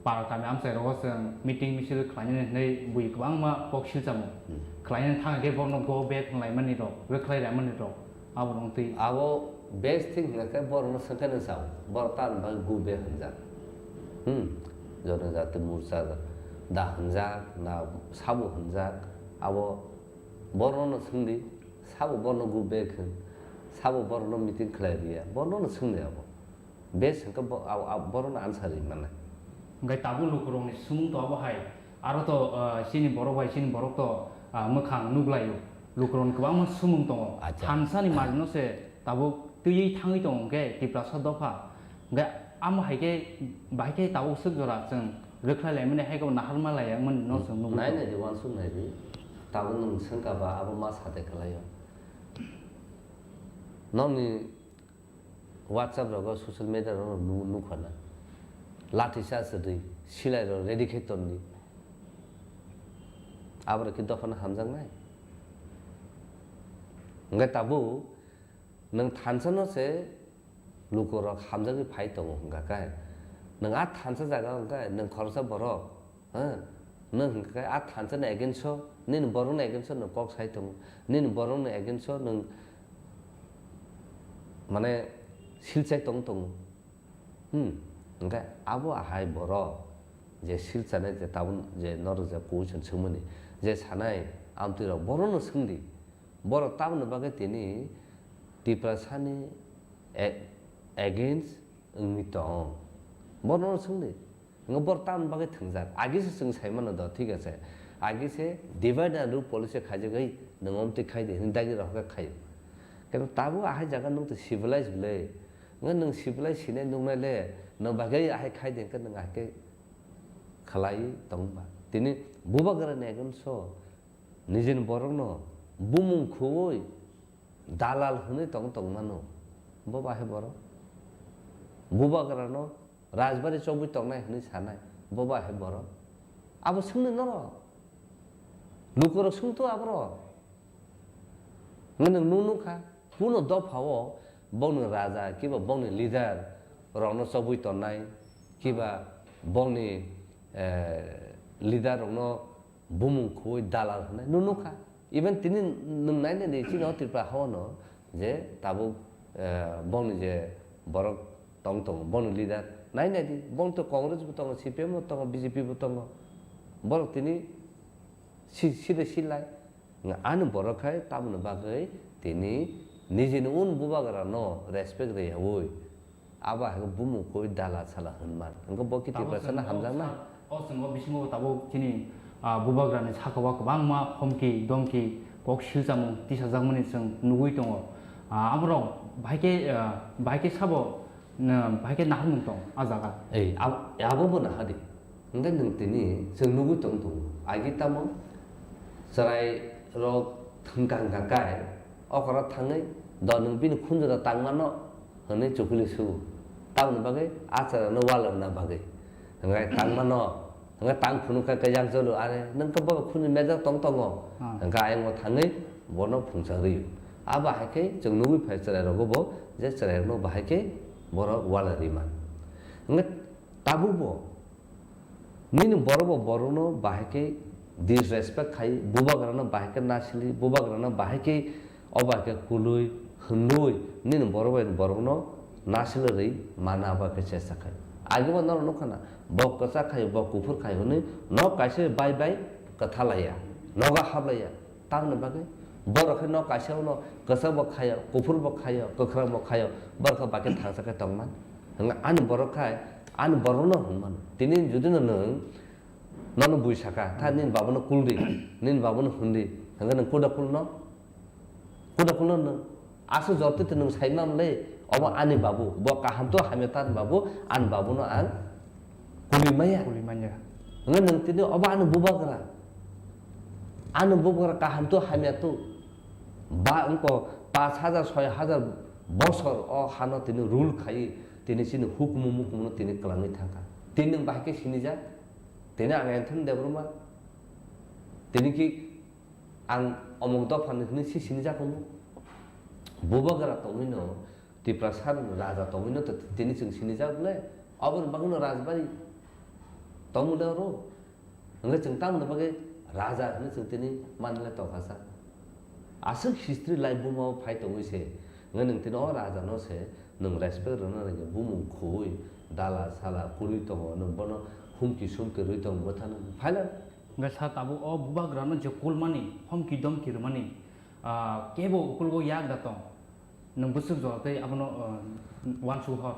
para kami amchai rogo chwng meeting misil khlainani hinwi bui kwbangma kok silchamo. Hmm. Khlainani thang khe borno go back hwnlaimani rok, rwkhlai laimani rok, abo rong twi. Abo best thing hwnkhe borokno swngkhe nang sao, borok tamni bagwi go back hwnjak. Hmm. Jonojati Morcha da hwnjak, na sabo hwnjak, abo borokno swngdi, sabo borokno go back hwn, sabo borokno meeting khlai rwya, borokno swngdi abo. Best hwnkhe bo-, abo, abo, borokno answer rwi mannai. Hwnkhe tabuk lukurokni sumung to abo hai, aro to, ah, chini borok bai chini borok to, ah, mwkhang nuglaio. Lukurokni kwbangma sumung tongo. Acha. Thansa ni marino se tabuk twiwi thangwi tongo hwnkhe Tiprasa dopha. Hwnkhe amo hai khe, bahai khe tabuk swk jora chwng rwkhlai laimani hai khe bo naharma laiyakmani no chwng nugwi tongo. Nai nai di, uansuk nai di. Tabuk nwng swngkha ba abo ma sade kwlaio. Nokni WhatsApp rogo, social media rogo nu-, nukha na. Lathi charge rwi, silai rok ready khai tonni. Abo rok khe dophano hamjaknai. Hwnkhe tabuk nwng thansa no se luku rok hamjagwi phai tongo hwnkha khe. Nwng a thansa jaga hwnkhe nwng khoroksa borok, ha? Nwng hwnkha khe a thansa ni against o, nini borok ni against o nwng kok sai tongo. Nini borok ni against o nwng mane silchai tong tongo. Hmm. Hwnkhe abo ahai borok je silchanai je tabuk je norok je question swngmani je sanai amtwi rok borokno swngdi. Borok tamoni bagwi tini Tiprasani a-, against wngwi tong? Borokno swngdi. Hwnkhe borok tamoni bagwi thwngjak? Agi se chwng sai mano do, thik ase. Agi se divide and rule policy khaijagwi nwng omtwi khai di hwnwi dagi rok khe khaio. Kintu tabuk ahai jaga nwng twi civilized bwle. Hwnkhe nwng civilized sinai nuknai le, nwng bagwi ahai khai di hwnkhe nwng ahai khe khlai tong ba. Tini bubagra ni against o nijini borokno bumung khuwi dalal hwnwi tong tong mano. Bo bahai borok. Bubagrano rajbari chobwi tongnai hwnwi sanai. Bo bahai borok. Abo swngni norok. Lukurok swngto aborok. Nwng nuk nukha, kuno dophao bongni raja kiba bongni leader rokno chobwi tonnai, kiba bongni, eh, leader rokno bumung khuwi dalal hwnwi nuk nukha. Even tini nwng nainani chini o Tripura hao no je tabuk, eh, bongni je borok tong tongo, bongni leader nainai di, bong to Congress bo tongo, C P M bo tongo, B J P bo tongo, borok tini si-, side silai. Ani borok hai tamoni bagwi tini nijini un bubagra no respect rwyaui abo hai bumung koi dala sala hwnman. Hwnkhe bo khe Tiprasa no hamjaknai. O chwng o bisingo tabuk chini, ah, bubagra ni saka o kwbangma homki domki kok silchamung tisajakmani chwng nugui tongo. Ah, aborok bahai khe, ah, bahai khe sabo, ah, bahai khe naharmung tong o jaga. Ei, ab-, abo bo nahadi. Hwnkhe nwng tini chwng nugui tong tongo, agi tamo chwrai rok thwngkha hwnkha kai, okora thangwi do nwng bini khunjura tangmano hwnwi chukuli su, tamoni bagwi a chwraino wal rwna bagwi. Hwnkhe tangmano, hwnkhe tang phunukha khe yang cholo, are nwng khe bo khunju mejak tong tongo, ah, hwnkhe ayang bo thangwi bono phungsa rwio. Abo hai khe chwng nugui phai chwrai rogo bo je chwrai rokno bahai khe borok wal rwima. Hwnkhe tabuk bo Nini borok bo borokno bahai khe disrespect khai, bubagrano bahai khe nasili, bubagrano bahai khe o bahai khe kului, hwnwi nini borok bai borokno nasili rwi mana bai khe chesta khai. Agi bo norok nukha na, bo kwchak khai, bo kuphur khai hwnwi nok kaisa bai bai kwtha laiya, nogo hap laiya. Tamoni bagwi borok khe nok kaisa uno kwchak bo khaio, kuphur bo khaio, kwkhwrang bo khaio, borok khe bai khe thangsa khe tongman. Hwnkhe ani borok khai, ani borokno hwnmano. Tini judino nwng nono bui saka, tha nini babono kuldi, nini babono hwndi, Hingke nwng kuda kulno, kuda kulno nwng aswk joto twi nwng sai man le, obo ani babu, bo kaham to hamya ta ani babu, ani babuno ang kuli maya. Kuli manya. Hingke nwng tini obo ani bubagra, ani bubagra kaham to hamya to, ba wngko pash hajar, soi hajar bosor o hano tini rule khai, tini chini hukumu mukumu no tini kwlangwi thangkha. Tini nwng bahai khe sinijak, tini ang Anthony Debbarma, tini ki Ang omuk dopha ni hwnwi se sinijak omo. Bubagra tongwino, Tiprasa ni raja tongwino to tini chwng sinijak le, aboni bagwino rajbari tongmole oro. Hwnkhe chwng tamoni bagwi raja hwnwi chwng tini manle tongkha sa. Aswk history lai buma o phai tongwi se, hwnkhe nwng tini o raja no se nwng respect rwna nangya, bumung khoi, dala sala kwrwi tongo, nwng bono humki sumki rwi tongo, bwthano phaila. Hwnkhe sa tabuk o bubagrano je kulmani, homki domki rwmani, ah, kebo ukulgo yak da tong, nwng bwswk jora tei abono, ah, uansuk hor?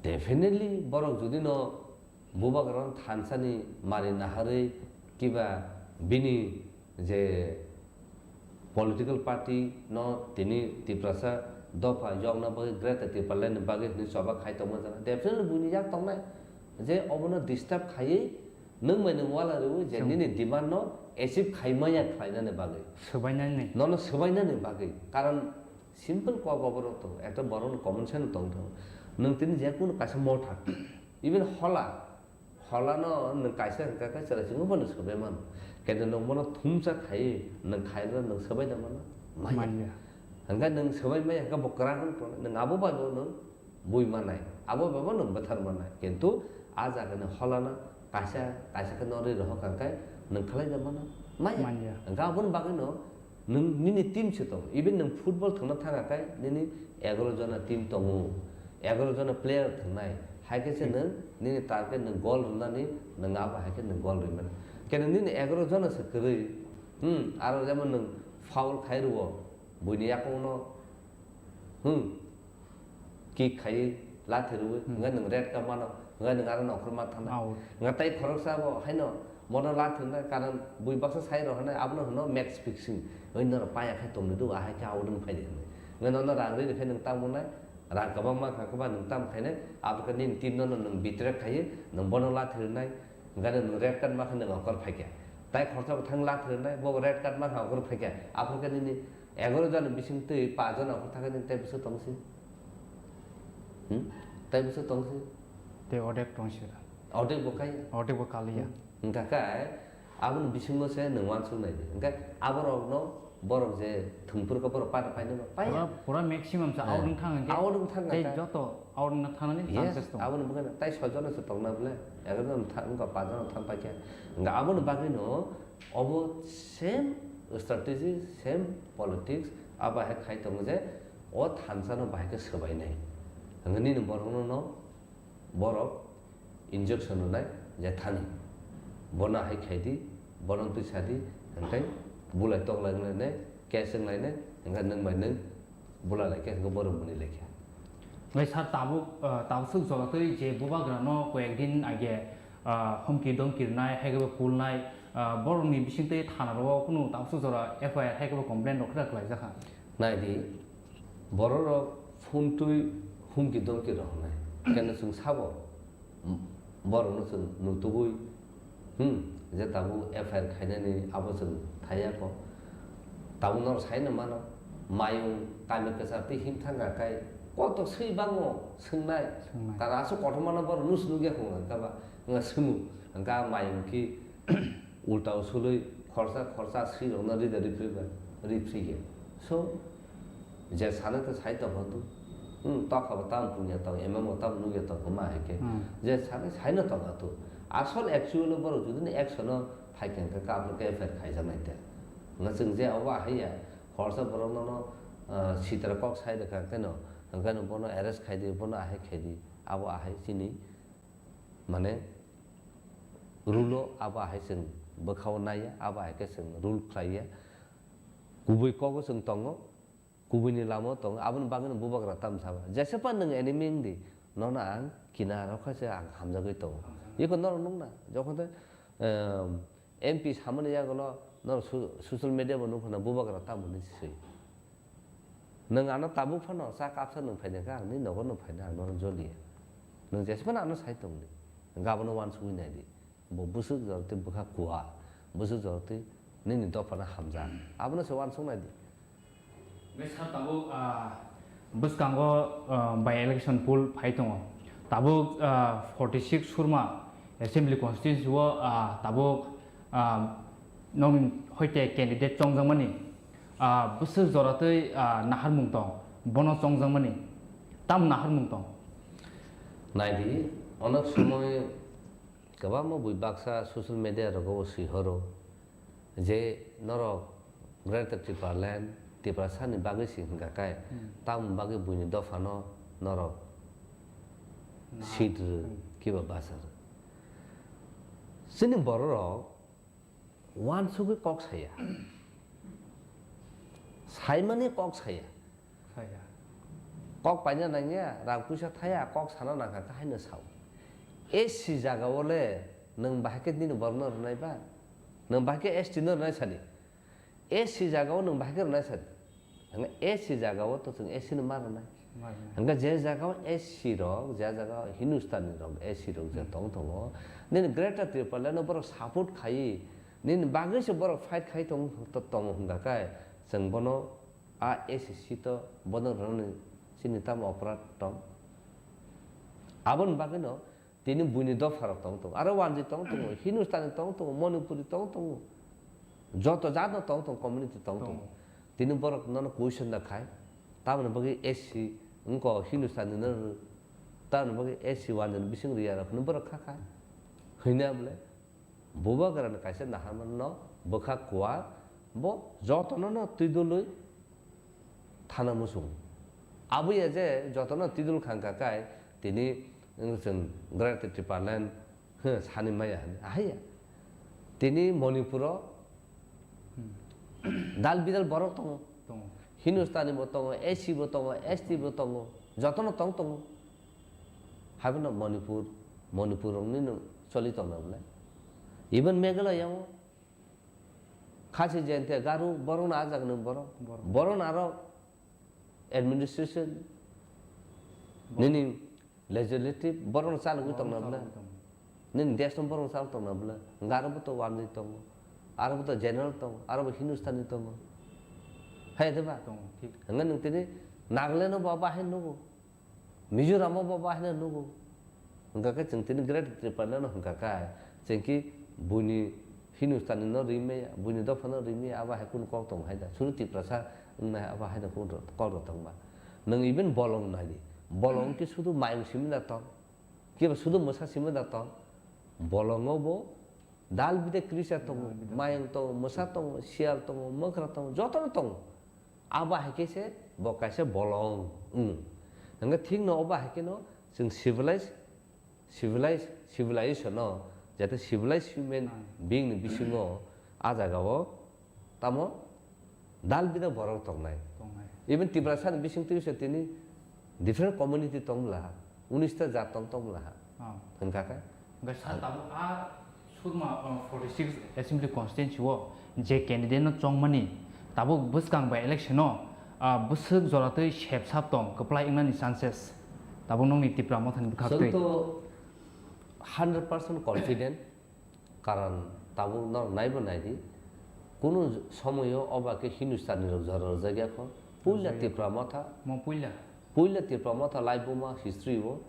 Definitely, borok jodi no bubagrano thansani mari naharwi kiba bini je political party no tini Tiprasa dopha yokna bagwi Greater Tipraland ni bagwi hwnwi choba khai tongma jana. Definitely buini yak tongnai je obono disturb khaiwi nwng bai nwng wala rwwi je Chwng. Nini demand no achieve khai maya khlainani bagwi. Swbainani. Nono swbainani bagwi. Karon simple kok oborok to, ekta borok no common sense tong tong. Nwng tini je kunu kaisa motha, even hola, Holano nwng kaisa hwnkha khe chwrai chwngno bono swbai mano. Kintu nwng bono thumsa khaiwi nwng khairwno nwng swbai da mano? Manya. Manya. Hwnkhe nwng swbai maya hwnkhe bo kwrak wng tongnai. Nwng abo bai bo nwng bui manai. Abo bai bo nwng bwthar manai. Kintu a jagani holano kaisa, kaisa khe norwi rohor kha hwnkhe nwng khlai da mano? Maya. Manya. Hwnkhe aboni bagwino Nwng nini team se tongo, even nwng football thwngna thangkha khe nini egaroh jona team tongo, egaroh jona player thwngnai, hai khe se nwng nini target nwng goal rwnani nwng abo hai khe nwng goal rwi mano. Kene nini egaroh jona se kwrwi, hmm, aro jemon nwng foul khai rwo, buini yakungno, hmm, kick khaiwi lathi rwwi, hmm, hwnkhe nwng red card mano, hwnkhe nwng aro nokhorma thangnai. Out. Hwnkhe tei khoroksa bo haino bono lathi rwnai, karon bui baksa sai rw hwnai, abono hwno match fixing. Oi norok paya khai tongni do, ahai khe out wng phai di hwnwi. Hwnkhe nono rang rwi rwkhe nwng tamo nai, rang kwbangma kha kwba nwng tamo khainai, abo khe nini team nono nwng betray khaiwi, nwng bono lathi rwnai, hwnkhe nwng red card ma khe nwng okor phaikha. Tai khoroksa bo thang lathi rwnai, bo red card ma khe okor phaikha. Aphuru khe nini Egaroh jona bising twi paanch jona okor thangkhe nwng tai bwswk tongsi? Hmm? Tai bwswk tongsi? Tei odek tongsi da. Odek bo kai? Odek bo kaliya. Hmm. Hwnkha khe aboni bisingo se nwng uansuk nai di. Hwnkhe aborokno borok je thwngphuru khe borok pada painai ba? Paiya. Pura, pura maximum sa, eh, out wng thang hwnkhe. Out wng thang tei hwnkhe joto out wngna thangnani, yes, chances tongo. Aboni bwkhano tai soi jona se tongna bwle. Egaroh jona tha-, wngkha paanch jona thang paikha. Hwnkhe aboni bagwino Obo same strategy, same politics, abo hai khai tongo je o thansa no bahai khe swbai nai. Hwnkhe nini borok no, no borok injection rwnai je thani. Bono hai khai di, bono twi sa di, hwnkhe bulai tok lai nai, case wng lai nai, hwnkhe nwng bai nwng Bula lai khe hwnkhe borok mwnwi lai khe. Hwnkhe sir, tabuk, ah, tabuk swk jora twi je bubagrano koyek din age, ah, humki domki rwnai, hai khe bo kulnai, ah, borokni bisingtwi thana rwo kunu tabuk swk jora F I R hai khe bo complaint rok khe da kwlaijakha. Nai di, bororok phone twi humki domki rok hwnai. Keno chwng sabo. Borokno chwng nutugwi, hmm, je tabuk F I R khainani abo chwng thaiya kho. Tabuk norok saino mano, mayung kami kwchar twi him thangkha khai koto swi bango swngnai. Swngnai. Tara aswk kotormano borok nusu nukya kho hwnkha ba, wngkha swngo, hwnkha mayung khi ulta usulwi khorsa khorsa swi rokno rida ripri ba, ripri ya. So, Je sanai to sai tongkha tu. Hmm, tokha bo tam pungya tong, M M O tam nukya tong, ma hai khe. Hmm. Je sanai sai no tongkha tu. Asol actual o borok jodi no action o phai khe hwnkhe kaphru khe F I R khaijaknai te. Hwnkhe chwng je obo ahai ya, khoroksa borok no no, ah, sitra kok sai rwkha hwnkhe no, hwnkhe no bono arrest khai di, bono ahai khai di. Abo ahai chini, mane, rule o abo ahai chwng bwkha o nai ya, abo ahai khe chwng rule khlai ya. Kubui kok o chwng tongo. Kubuini lama o tongo, aboni bagwino bubagra tamo saba. Jesa pa nwng enemy wng di, nono ang kinaro kha se ang hamjagwi tongo. Hamjagwi. Iko norok nukna, jokhon tei, ehm, M P samani yagulo Norok so-, social media bo nukha na bubagra tamo hinwi swi. Nwng ano tabuk phano cha kapsa nwng phainai kha, ang nini nogo nwng phainai, ang nono joliya. Nwng jesa phano ano sai tongdi. Nwng abono uansugwi naidi. Bo bwswk jora tei bwkha kuha, bwswk jora tei nini dophano hamjak. Abono se uansuk naidi. Hwnkhe sir, tabuk, ah, bwskango, ah, by election poll phai tongo. Tabuk, ah, forty six Surma Assembly Constituency o, ah, tabuk, ah, nokni hoite candidate chongjakmani, ah, bwswk jora tei, ah, naharmung tong, bono chongjakmani tam naharmung tong? Naidi, onek somoi kwbangma bui baksa social media rogo swi horo. Je norok Greater Tipraland, Tiprasani bagwi se hwnkha khe, hmm, tamoni bagwi buini dophano norok, nah, seat rw, hmm, kiba basa rw. Chini bororok uansugwi kok saya. Saimani kok saya. Saya. Kok paina nangya, rang puisa thaya, kok sana nangkha khe haino sao. S C jagao le nwng bahai khe nini borokno rwnai ba? Nwng bahai khe S T no rwnai sadi? S C jagao nwng bahai khe rwnai sadi? Hwnkhai S C jagao to chwng S C no ma rwnai. Ma rwnai. Hwnkhai je jagao S C rok, je jagao Hindustani rok, S C rok je, hmm, tong tongo, nini Greater Tipraland no borok support khaiwi, nini bagwi se borok fight khai tong, to-, tongo hwnkha khe, chwng bono a S C to bono rwnani chini tamo oporad tong? Aboni bagwino tini buini dopharok tong tongo, aro wanjwi tong tongo, Hindustani tong tongo, Manipuri tong tongo, joto jatno tong tongo, community tong tongo. Tongo. Tini borok nono question da khai, tamoni bagwi S C wngkha Hindustani no rw, tamoni bagwi S C wanjwini bising rwya rok hwnwi borok kha kha hwnwi abole. Bubagrani kaisa naharmano bwkha kuar, bo jotono no twidulwi thana muchung. Abo ya je jotono twidul khangkha kai tini, wng, chwng Greater Tipraland, huh, sani maya hwnwi. Ahai ya. Tini Manipuro, hmm, dal bidal borok tongo. Tongo. Hindustani bo tongo, S C bo tongo, S T bo tongo, jotono tong tongo. Haibano Manipur, Manipur rokni no choli tongna bwle. Even Meghalaya o Khasi, Jaintia, Garo, borokno ajak nung borok. Borok. Borokno aro administration, borok, nini legislative, borokno chalogwi tongna bwle. Borokno chalogwi tongo. Nini desh no borokno chalogwi tongna bwle. Garo bo to wanjwi tongo. Aro bo to general tongo. Aro bo Hindustani tongo. Hai de ba? Tongo, thik. Hwnkhai nung tini Nagaland o bo bahai nugo. Mizoram o bo bahai no nugo. Hwnkha khe chwng tini Greater Tipraland no hwnkha khe, chwng ki buini Hindustani no rimaya, buini dopha no rimaya, abo hai kunu kok tong hai da. Sudu Tiprasa wngnai abo hai da kunu kok rw tong ba. Nwng even bolong nai di. Bolong ki sudu mayung simi da tong. Kiba sudu mwsa simi da tong. Bolongo bo dal bidai krisa tongo, dal bidai, mayung tongo, mwsa tongo, siyal tongo, mwkra tongo, jotono tongo. Abo hai khe se bo kaisa bolong wng. Hwnkhe thik no obo hai khe no chwng civilized, civilized, civilization no, jate civilized human, hmm, being ni bisingo a jaga o tamo dal bidal borok tongnai. Tongnai. Even Tiprasa ni bising twi se tini different community tong bwla ha, unis ta jat tong tong bwla ha. Oh. Hwnkha khe? Hwnkhe sa tabuk a Surma, uh, forty six Assembly Constituency o je candidate no chongmani, tabuk bwskang by election o, uh, bwswk jora twi sep sap tong, kwplai wngnani chances tabuk nokni Tipra Mothani bwkhak twi. Chwng to hundred percent confident, karon tabuk norok naibo naidi, kunu somoyo oba khe Hindustani rok jora rwjak ya kho, puila, rwjak ya kho, Tipra Motha. Mo puila. Puila Tipra Motha laibuma history o,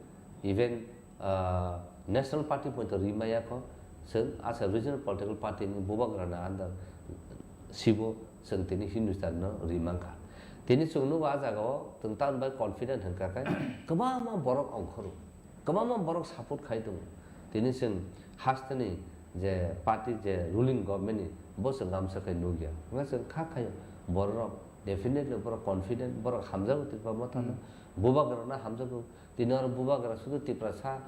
even, ah, National Party poito rimaya kho, chwng asa regional political party ni bubagrana under sibo chwng tini Hindustan no rimankha. Tini chwng nugo a jaga o chwng tamni bai confident hwnkha khe kwbangma borok ongkhoro, kwbangma borok support khai tongo. Tini chwng hasteni je party je ruling government ni bo chwng gamsa khai nukya. Wngkha chwng kha khaio borok rok definitely borok confident, borok hamjago Tipra Motha no. Hmm. Bubagra no hamjago. Tini oro bubagra sudu Tiprasa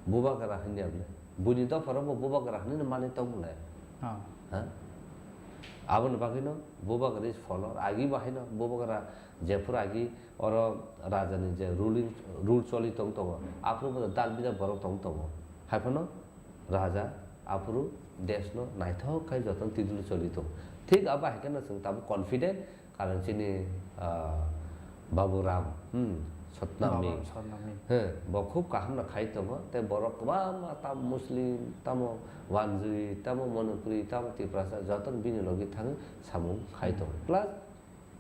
bubagra hwnwi ya bwle. Buini dopha rok bo bubagra hwnwi no manwi tong bwle. Ah. Ha? Aboni bagwi no bubagra is follower. Agi bo haino bubagra jephuru agi oro raja ni je ruling, rule choli tong tongo. Aphuru bo dal bidal borok tong tongo. Haiphano raja aphuru Desh no naithok khai jotono twi dulu choli tongo. Thik abo hai kheno chwng tabuk confident, karon chini, ah, Babu Ram, hmm, Sotnami, Babu Ram Sotnami. He, bo khub kaham no khai tongo, tei borok kwbangma tamo Muslim, tamo Wanjwi, tamo Manipuri, tamo Tiprasa, jotono bini logi thangwi samung khai tongo. Plus,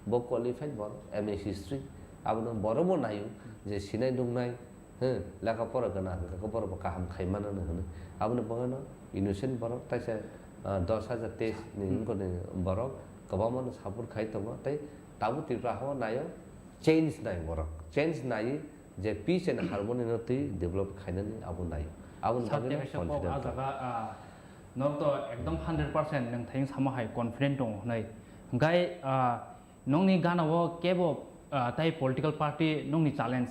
bo qualified borok, M A history, abono borokbo naio je sinai nuknai, he, lekha pora gana hwnkhe borokbo kaham khai mano hwnwi. Aboni bagwino innocent borok taisa, ah, dos hajar teis ni wngkoni borok kwbangmano support khai tongo, tei tabuk Tripura hao naio change nai borok, change nai je peace and harmony no twi develop khainani abo naio. Aboni bagwino Satya Kaisa kok confident ah tongo. Jaga, ah, norok to ekdom hundred percent nwng thayung sama hai confident tongo hwnwi. Hwnkhe, ah, Nokni gana o kebo, ah, tai political party nokni challenge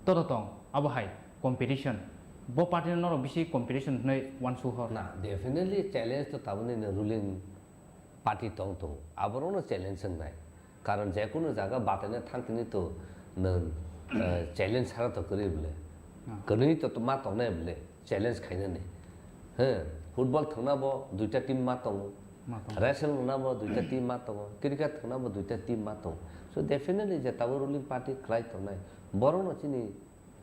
toto tong, abo hai competition. Bo party no norok bisi competition hwnwi uansuk hor. Na, definitely challenge to tabukni no ruling party tong tongo. Aborokno challenge wngnai. Karon jekunu jaga bataina thang tini to nwng, eh, challenge sara to kwrwi bwle. Ah. Kwnwi to ma tongnai bwle. Challenge khainani. He, football thwngna bo duita team ma tongo. Ma tongo. Wrestling thwngna bo duita team ma tongo. Cricket thwngna bo duita team ma tongo. So definitely je tabuk ruling party khlai tongnai. Borokno chini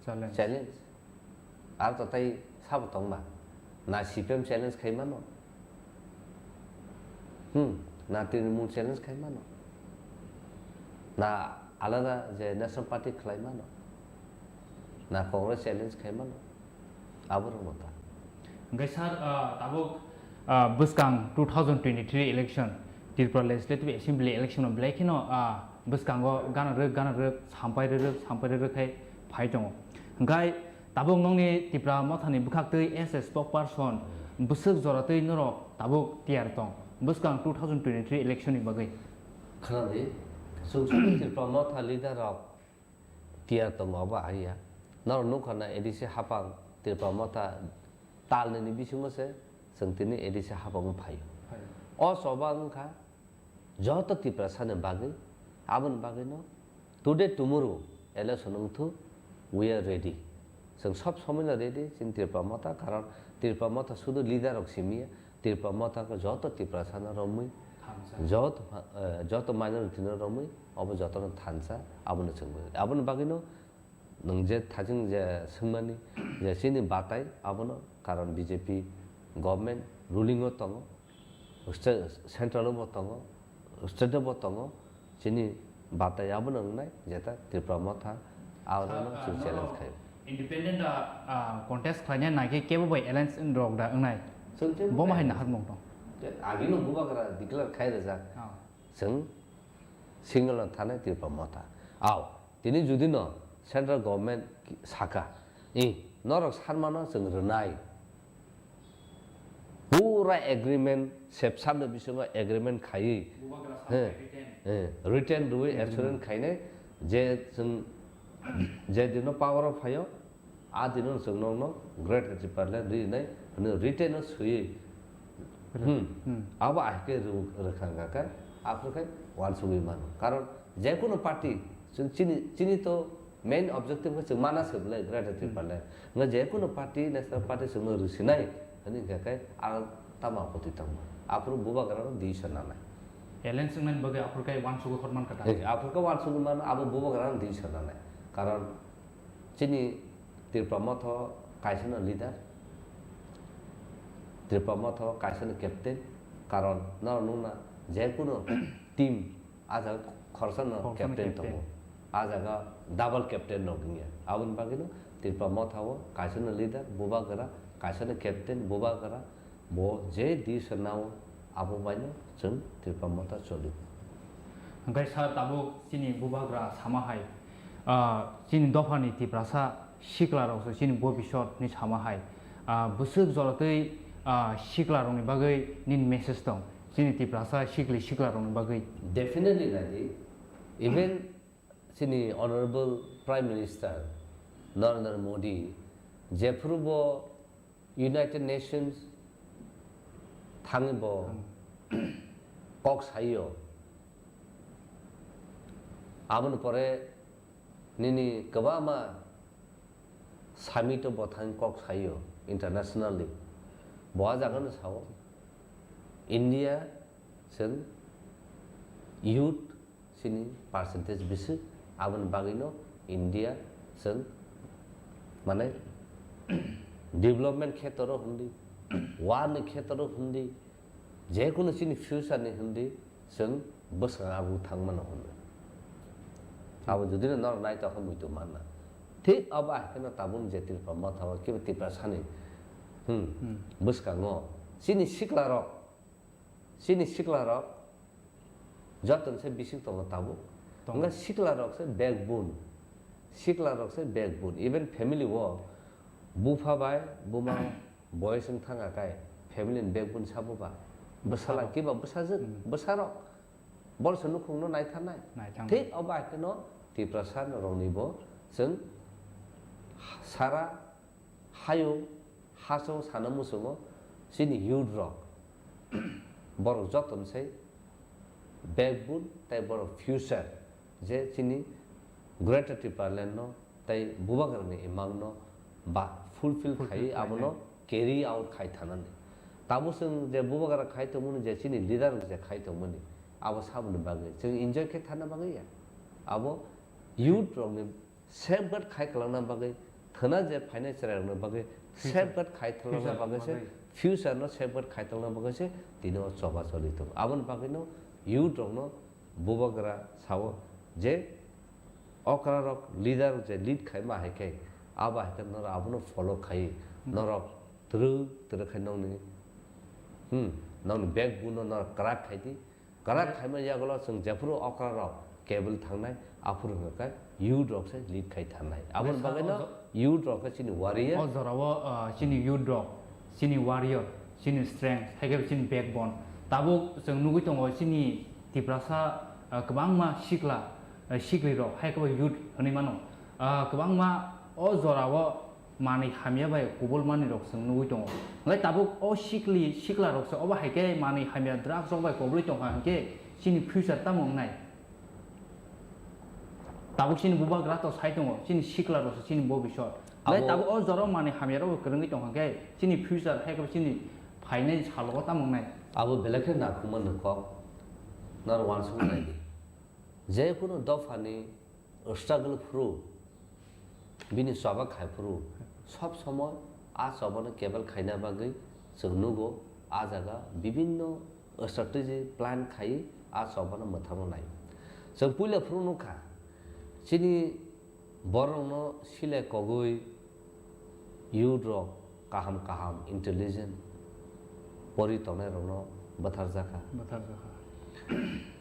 challenge. Challenge. Ar to tai sabo tongma. Na C P M challenge khai mano. Hmm, na Trinamool challenge khai mano. Na alada je National Party khlai mano. Na Congress challenge khai mano. Aborokno ta. Hwnkhe sir, ah, tabuk, ah, bwskang two thousand twenty-three election, Tripura Legislative Assembly election o belai kheno, ah, bwskango gana rwk, gana rwk, sampai rwk, sampai rwk khai phai tongo. Hwnkhe tabuk nokni Tipra Mothani bwkhaktwi as a spokesperson bwswk joratwi norok tabuk tiyar tong bwskang two thousand twenty-three election ni bagwi? Khwnadi, chwng simi Tipra Motha leader rok tiyar tongo, abo ahaiya. Norok nukha na A D C hapang Tipra Motha tal nini bisingo se chwng tini A D C hapang phaio. Phaio. O choba wngkha joto Tiprasa ni bagwi, aboni bagwi no today tomorrow election wngthu, we are ready. Chwng sob somoi no ready, chini Tipra Motha, karon Tipra Motha sudu leader rok simiya, Tipra Motha khe joto Tiprasa no romwi, thansa. Joto, eh, joto minority no romwi, obo joto no thansa, abono chwng, aboni bagwi no nwng je thajing je swngmani je chini batai abono, karon B J P government ruling o tongo, state, central o bo tongo, state o bo tongo, chini batai abono wngnai, jeta Tipra Motha, abono chwng challenge khaio. Independent, ah, ah, contest khlainai naikhe kebo bai alliance rok da wngnai? Chwng kebo bo mahai bai nahar mung tong. Agino bubagra declare khai rwjak. Ah. Chwng single no thanai Tipra Motha. Ao, tini judi no central government ki-, saka, "I, norok sanmano chwng rwnai." Pura agreement, sepsam ni bisingo agreement khaiwi. Bubagra he, sampai written. He, written rwi agreement. Assurance khainai je chwng je dino power o phaio, a dino chwng nokno Greater Tipraland rinai hwnwi written o swiwi. Hmm. Hmm. Abo ahike rw-, rwkha wngkha khe, aphuru khe uansugwi mano. Karon jekunu party, chwng chini, chini to main objective khe chwng mana se bwle Greater Tipraland. Nga jekunu party, national party chwngno rwsinai hwnwi khe khe ang tamo apoti tongma. Aphuru bubagrano decision nanai. Alliance wngnani bagwi aphuru khe uansugwi hor mankha ta? He, aphuru khe uansugwi mano, abo bubagrano decision nanai. Karon chini Tipra Motha kaisano leader, Tipra Motha kaisano captain, karon norok nukna jekunu team a jaga khoroksa no captain tongo, a jaga double captain rok wngya. Aboni bagwino Tipra Motha o kaisano leader, bubagra, kaisano captain, bubagra, bo je decision nao abo baino chwng Tipra Motha choli. Hwnkhe sir, tabuk chini bubagra sama hai, ah, chini dophani Tiprasa sikla rok se chini bobisot ni sama hai, ah, bwswk joratwi, ah, sikla rokni bagwi nini message tong, chini Tiprasa sikli sikla rokni bagwi? Definitely nadi, even chini Honorable Prime Minister Narendra Modi jephuru bo United Nations thangwi bo kok saio. Aboni pore nini kwbangma summit o bo thangwi kok saio internationally. Bo a jaga no sao, India chwng youth chini percentage bisi, aboni bagwino India chwng, mane, development khetorw hwndi, war ni khetorw hwndi, jekunu chini future ni hwndi, chwng bwskango abo thang mano hwnwi. Abo jodi no norok naithok khe muitu manna. Thik abo hai kheno tabuk je Tripura motha o kiba Tiprasani, hmm, hmm, bwskango chini siklarok, chini siklarok joto se bising tongo tabuk. Tongo. Wngkha siklarok se backbone. Siklarok se backbone. Even family o bupha bai buma boyes wng thang kha kai family ni backbone sabo ba. Bwsala sabo. Kiba bwsajwk, hmm, bwsarok. Bol se nukhungno naitharnai. Naithang. Thik abo hai kheno Tiprasa rokni bo chwng sara hayung, hachung sana muchungo chini youth rok, borok joto ni sai backbone tei borok future, je chini Greater Tipraland no tei bubagrani imang no ba fulfill, fulfill khai, khlainai, abono carry out khai thanani. Tabuk chwng je bubagra khai tongmani, je chini leader je khai tongmani, abo saboni bagwi chwng enjoy khe thana bagwi ya. Abo youth rokni safeguard khai kwlangna bagwi, thwna je phainai chwrairokni bagwi, future, safeguard khai thalangna, future bagwi se, bagwi, future no safeguard khai thalangna bagwi se tini o choba choli tongo. Aboni bagwi no youth rokno bubagra sao je okra rok leader je lead khai ma hai khe, abo hai khe norok abono follow khai, hmm, norok twrwk twrwk khai nokni, hmm, nokni backbone no norok kwrak khai di. Kwrak khaima yagulo chwng jephuru okra rok cable thangnai, aphuru hwnkhe youth rok se lead khai thangnai. Aboni bagwi no youth rok khe chini warrior. O jora o, ah, chini youth rok, chini warrior, chini strength, hai khe chini backbone. Tabuk chwng nugwi tongo chini Tiprasa, ah, kwbangma sikla, ah, sikli rok, hai khe youth hwnwi mano. Ah, kwbangma o jora o manwi hamya bai kubul manwi rok chwng nugwi tongo. Hwnkhe tabuk o sikli sikla rok se obo hai khe manwi hamya drugs rok bai kubulwi tongkha hwnkhe chini future tamo wngnai? Tabuk chini bubagra to sai tongo, chini sikla rok se chini bobisot. Hwnkhe abo tabuk o jora o manwi hamya rok kwrwngwi tongkha hwnkhe chini future hai khe chini phainai salo tamo wngnai? Abo belai khe nakhungma ni kok, naro uansuknai di. Je kunu dophani struggle phuru, bini choba khai phuru, sob somoi a chobano cable khaina bagwi chwng nugo, a jaga bibinno strategy plan khai a chobano mwthangna nai. Chwng puila phuru nukha, chini borokno silai kogwi youth rok kaham kaham intelligent pori tongnai rokno bwtharjakha. Bwtharjakha.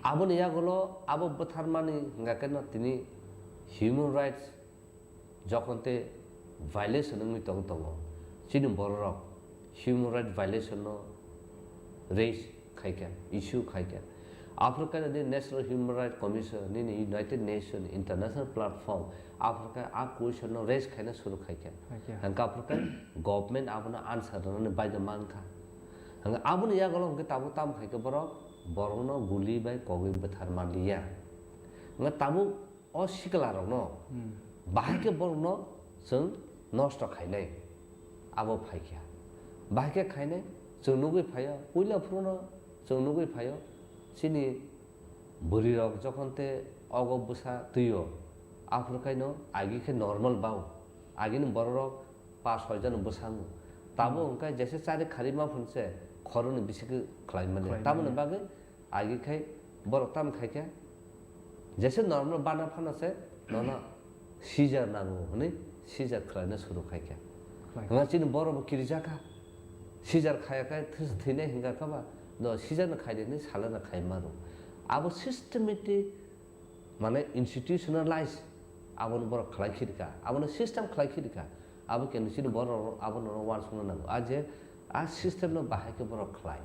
Aboni yagulo abo bwtharmani hwnga khe no tini human rights jokhon te violation wngwi tong tongo. Chini bororok human rights violation no raise khai kha, issue khai kha. Aphuru khe nini National Human Rights Commission, nini United Nations, international platform, aphuru khe a question no raise khaina suru khai kha. Khai kha. Hwnkhe aphuru khe government abono answer rwnani bagwi man kha. Hwnkhe aboni yagulo hwnkhe tabuk tamo khai khe borok, borokno guli bai kogwi bwthar manliya. Hwnkhe tabuk o sikla rokno, hmm, bahai khe borokno chwng nosto khainai, abo phaikha. Bahai khe khainai chwng nugwi phaio, puila phuru no chwng nugwi phaio, chini bwrwi rok jokhon te ogo bwsa twio, aphuru khaino agi khe normal bao, agini borok rok pas soi jano bwsango. Tabuk, hmm, hwnkhe jesa chari kharima phunse khoroknwi bisi khe khlai manya. Khlai manya. Tamoni bagwi agi khai borok tamo khai kha, jesa normal bana phano se nono seizure nango hwnwi seizure khlaina suru khai kha. Khlai kha. Hwnba chini borok bo kirijak kha, seizure khaya khe thwi-, thwinai hwnka kha ba, no seizure no khai di hwnwi salano khai mano. Abo systematic, mane, institutionalize, abono borok khlai khirka, abono system khlai khirka. Abo khe nini chini borok abono uansukna nango. A je a system no bahai khe borok khlai.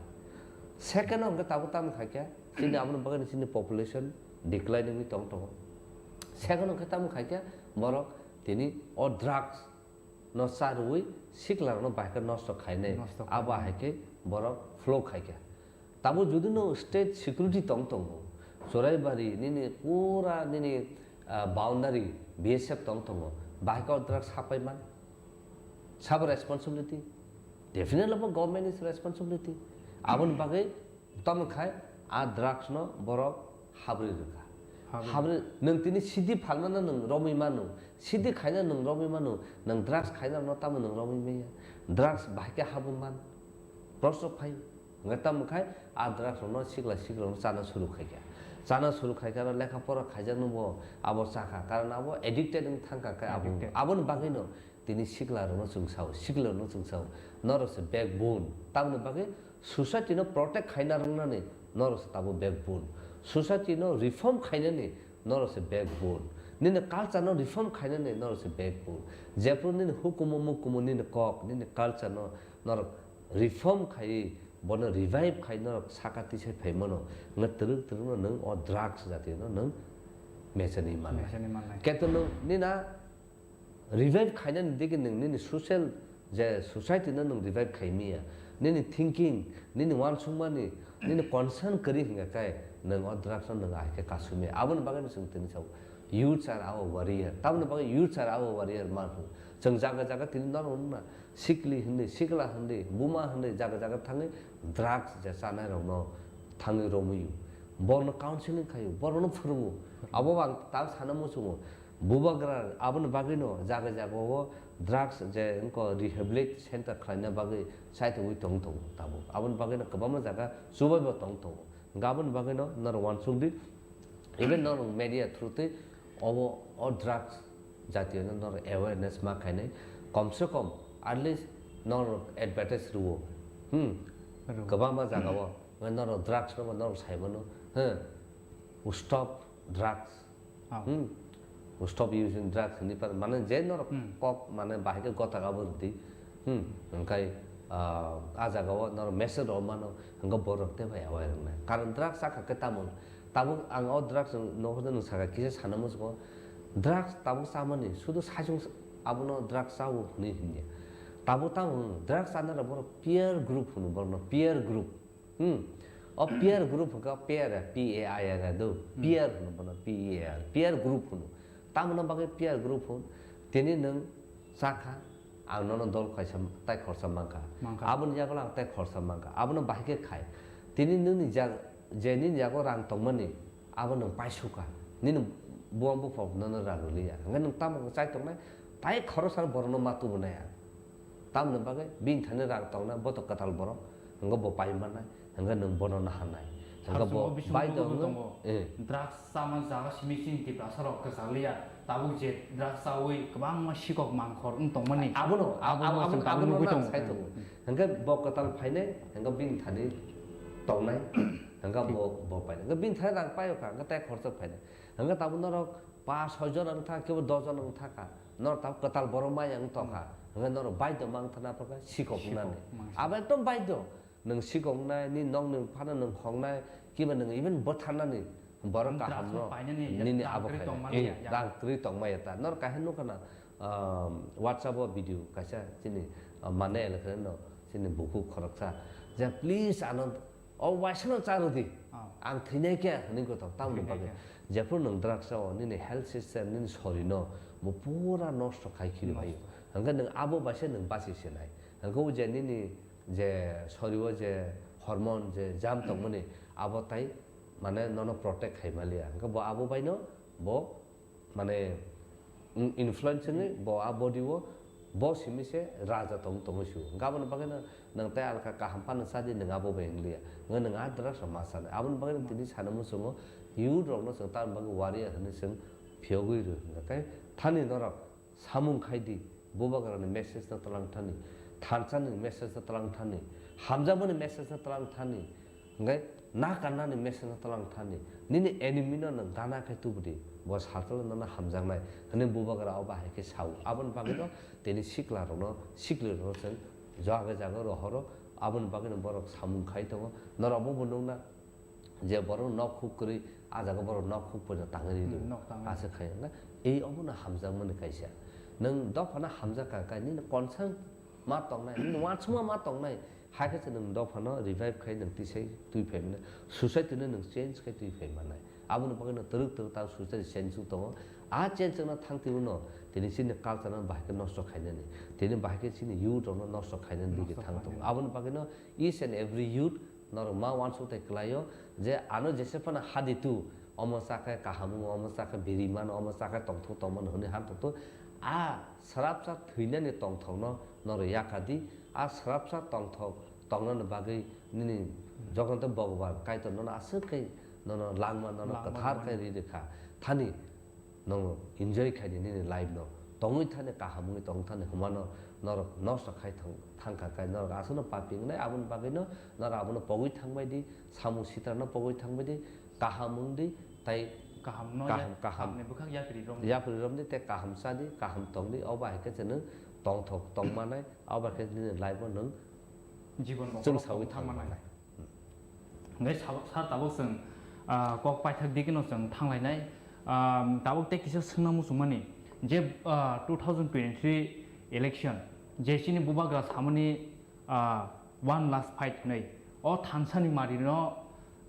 Second o hwnkhe tabuk tamo khai kha, chini aboni bagwi chini population decline wngwi tong tongo. Second o hwnkhe tamo khai kha, borok tini o drugs no charwi sikla rokno bahai khe nosto khainai. Nosto khainai. Abo hai khe borok flow khai kha. Tabuk jodi no state security tong tongo, Churaibari nini pura nini, ah, boundary B S F tong tongo, bahai khe o drugs sapai man? Sabo responsibility? Definitely bo government is responsibility. Aboni bagwi Tamo khai a drugs no borok habri rwkha. Habri. Habri, nwng tini sidi phalmano nwng romwi mano, sidi khaina nwng romwi mano, nwng drugs khaina no tamo nwng romwi maya. Drugs bahai khe habwi man. Proshno phai. Hwnkhe tamo khai a drugs rokno sikla siklirokno chana suru khaikha. Chana suru khaikha aro lekha pora khaijakno bo abo chakha. Karon abo addicted wng thangkha khe abo. Addicted. Aboni bagwino tini sikla rokno chwng sao, sikla rokno chwng sao, norok se backbone. Tamoni bagwi society no protect khaina rwngnani norok se tabo backbone. Society no reform khainani norok se backbone. Nini culture no reform khainani norok se backbone. Jephru nini hukumu mukumu nini kok, nini culture no norok reform khaiwi, bono revive khai norok saka tisai phaimano, wngkha twrwk twrwkno nwng o drugs jatino nwng mechenwi mannai. Mechenwi mannai. Keto nwng nina revive khainani digi nwng nini social je society no nwng revive khaimiya. Nini thinking, nini uansukmani, nini concern kwrwi hwnkha khe nwng o drugs no nwng ahai khe kasumya. Aboni bagwi no chwng tini sao, youths are our warrior. Tamoni bagwi youths are our warrior ma hwn. Chwng jaga jaga tini norok wngna sikli hwnwi, sikla hwnwi, buma hwnwi jaga jaga thangwi drugs je chanai rokno thangwi romwi. Borokno counseling khaio, borokno phwrwngo. Abo ang ta sana muchungo. Bubagra aboni bagwino jaga jaga o drugs je wngkha rehabilit center khlaina bagwi chaithogwi tong tongo tabuk. Aboni bagwino kwbangma jaga chubaibo tong tongo. Hwnkhe aboni bagwino norok uansuk di, even norok media through twi obo o drugs jatiyo no norok awareness ma khainai, kom se kom at least norok advertise rwo. Hmm. Rwo. Kwbangma jaga o norok drugs no norok sai mano, hmm. Stop drugs. Oh. Hmm. Stop using drugs hinwi par, mane je norok Hmm. kok mane bahai khe gotaka bo rwdi. Hmm. Hwnkhe, ah, a jaga o norok message rw mano, hwnkhe borok tei bai aware wngnai. Karon drugs chakha khe tamon. Tabuk ang o drugs nohor nwng sakha kisa sana muchungo. Drugs tabuk chamani sudu saichung abono drugs chao hwnwi hinya. Tabuk tamo drugs chana rok borok peer group hwno borokno peer group. Hmm. O peer group hwnkha peer, P A I R do. Hmm. Peer hwno bono, P E A R. Peer group hwno. Tamoni bagwi peer group hwn? Tini nwng chakha, ang nono dol kaisa tai khorsa mankha. Mankha. Aboni yagulo ang tai khorsa mankha. Abono bahai khe khai. Tini nini jag-, je nini yago rang tongmani, abo nwng paisukha. Nini buang buphang nono rang rwliya. Hwnkhe nwng tamo chai tongnai, tai khoroksa borokno ma tubunai ang. Tamoni bagwi bini thani rang tongnai, bo to kwtal borok, hwnkhe bo pai mannai, hwnkhe nwng bono naharnai. Hwnkhe bo bai tongo, eh. Drugs chama jaga simi chini Tiprasa rok kwchaliya, tabuk je drugs chawi kwbangma sikok mangkhor wng tongmani. Abono, abono, abono chwng tabuk nugwi tongo. Hwnkhe bo kwtal phainai, hwnkhe bini thani tongnai, hwnkhe bo, bo painai. Hwnkhe bini thani rang paio kha, hwnkhe tai khorsa phainai. Hwnkhe tabuk norok pas soi jon wng thang, kebo dos jon wng thang kha. Norok tabuk kwtal borok maya wng tong kha. Hwnkhe norok baidho mang thana phakha sikok wngnani. Abo ekdom baidho. Nwng sikok wngnai, nini nokni phano nwng hoknai, kiba nwng even bwtharnani borok kaham no nini abo khai. Rang kwrwi tong maya ta. Norok kaham nukha na, um, WhatsApp o video kaisa chini, uh, mane elakha no chini bukhuk khoroksa. Je please ano O waisano cha rwdi. Oh. Ang thwinai khe hwnwi gotho, tamoni bagwi. Jephru nwng drugs o, nini health system, nini sorino bo pura nosto khai khiri bai. Hwnkhe nwng abo baisa nwng basi se nai. Hwnkhe o je nini je sorio je hormone je jam tongmani, abo tai mane nono protect khai maliya. Hwnkhe bo abo baino bo mane, mm, influence wngwi bo a body o bo simi se raja tong tongwi su. Hwnkhe aboni bagwi no nwng tei alka kaham phano cha di, nwng abo bai wng liya. Hwnkhe nwng a drugs rok ma chanai. Aboni bagwi no tini sana muchungo youth rok no chwng tamoni bagwi warrior hwnwi chwng phiyogwi rw. Hwnkhe thani norok samung khai di, bubagra ni message no twlang thani, thansa ni message no twlang thani, hamjakmani message no twlang thani. Hwnkhe na kannani message no twlang thani. Nini enemy no nwng gana khe tubudi. Bo salsalo nono hamjaknai. Hwnwi bubagra o bahai khe sao. Aboni bagwi no tini sikla rokno, sikli rokno chwng jaga jaga rohoro. Aboni bagwi no borok samung khai tongo. Norok bo bo nukna je borok nok huk kwrwi, a jaga borok nok huk poino tangwi rw. Hmm, nok tangwi. Aswk khai wngkha. Ei obo no hamjakmani kaisa. Nwng dophano hamjak kha khe nini concern ma tongnai, nini uansukma ma tongnai. Hai khe se nwng dophano revive khai nwng tisai twi phai mannai, society no nwng change khai twi phai mannai. Aboni bagwi no twrwk twrwk ta society change wng tongo. A change wngna thang twi uno tini chini culture no bahai khe nosto khainani, tini bahai khe chini youth rok no nosto khainani digi thang tongo. Aboni bagwi no each and every youth Norok ma uansuk tei kwlaio je ano jese phano hadi tu, omo chakhe kaham wngo, omo chakhe biri mano, omo chakhe tongthok tongmano hwnwi han tongthok. A swrapsa thwinani tongthokno norok yakadi, a swrapsa tongthok tongnani bagwi nini Jogonto Bhogoban Kaitor nono aswk khe nono langma, nono Langma kwthar rwmani. Khe ri rwkha. Thani Nwng enjoy khaidi nini life no. Tongwi thani kaham wngwi tong thani hwnmano norok nosto khai thang, thangkha khe norok aswkno papi wngnai, aboni bagwino norok abono pogwi thangbai di, samung sitrano pogwi thangbai di, kaham wng di, tai Kaham no kaham, ya, kaham. Kaham ni bwkhak yapri rom. Yapri rom di, tei kaham cha di, kaham tong di, obo hai khe chwng tongthok tong manai, obo hai khe nini life o nwng Jibon chwng bokhorok sawi tong thang thang manai. Manai. Hwnkhe sabo-, sir, tabuk chwng, ah, kok paithak dikeno chwng thanglainai. Ah, tabuk tei kisa swngna muchungmani je, ah, two thousand twenty-three election je chini bubagra samani, ah, one last fight hwnwi. O thansani marino,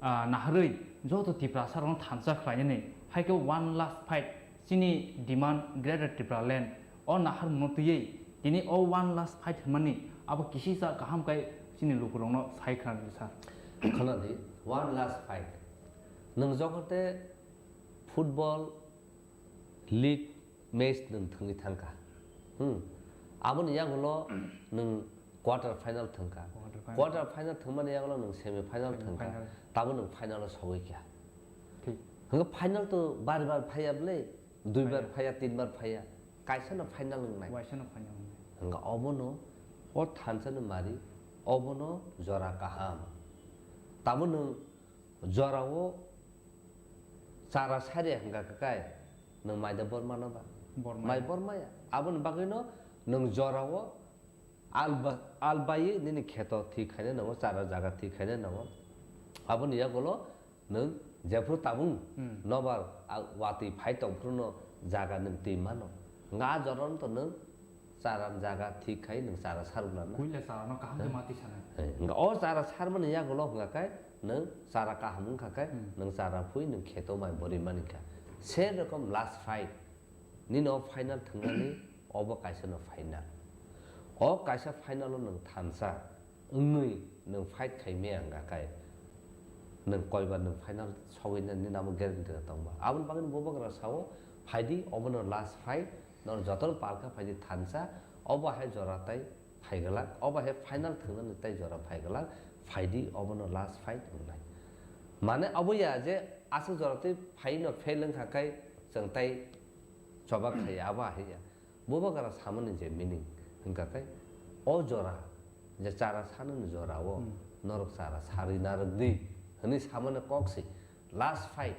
ah, naharwi joto Tiprasarokno thansa khlainani hai khe one last fight chini demand Greater Tipraland o naharmungno twiwi tini o one last fight hwnmani abo kisisa kaham khe chini lukurokno sai khna rwdi sir. Khna di, one last fight. Nwng jokhon te football league match nwng thwngwi thangkha. Hmm. Aboni yagulo nwng quarter final thwngkha. Quarter final. Quarter final thwngmani yagulo nwng semi final thwngkha. Semi final. Tabo nwng final o sogwi kha. Thik. Hwnkhe final to bar bar phaiya bwle. Duibar phaiya. Phaiya, tinbar phaiya, kaisano final wngnai. Waisano final wngnai. Hwnkha obono o thansani mari, obono jora kaham. Tamo nwng jorao chara sari hwnkha kakai, nwng maida bor mano ba? Bor maya. Mai bor maya. Aboni bagwino nwng jorao Alba-, albaiwi nini kheto thik khaina nango, chara jaga thik khaina nango. Aboni yagulo nwng jephru tabung Hmm. nobar a-, watwi phai tongphruno jaga nwng twi mano. Nga jorano to nwng chara jaga thik khai nwng chara sarwk nana. Puila charano kaham khe Eh. ma twi sanai. Eh, nga o chara sarmani yagulo hwnga khe nwng chara kaham wngkha khe Hmm. nwng chara phui nwng kheto mai bori manikha. Se rokom last fight. Nini o final thwngnani obo kaisa no final. O kaisa final o nwng thansa wngwi nwng fight khai maya wngkha khe nwng koibar nwng final sogwi nani nini amo guarantee rok tongma. Aboni bagwi bubagra sao, "Phaidi, obono last fight, norok jotono palkha phaidi thansa, obo hai jora tai phai glak, obo hai final thwngnani tai jora phai glak, phaidi obono last fight wngnai." Mane obo ya je aswk jora twi phai no fail wngkha khe chwng tai choba khai ya, abo hai ya. Bubagra samani je meaning hwnkha khe o jora je chara sanani jora o Hmm. norok chara sarwi narwk di hwnwi samani kok se last fight.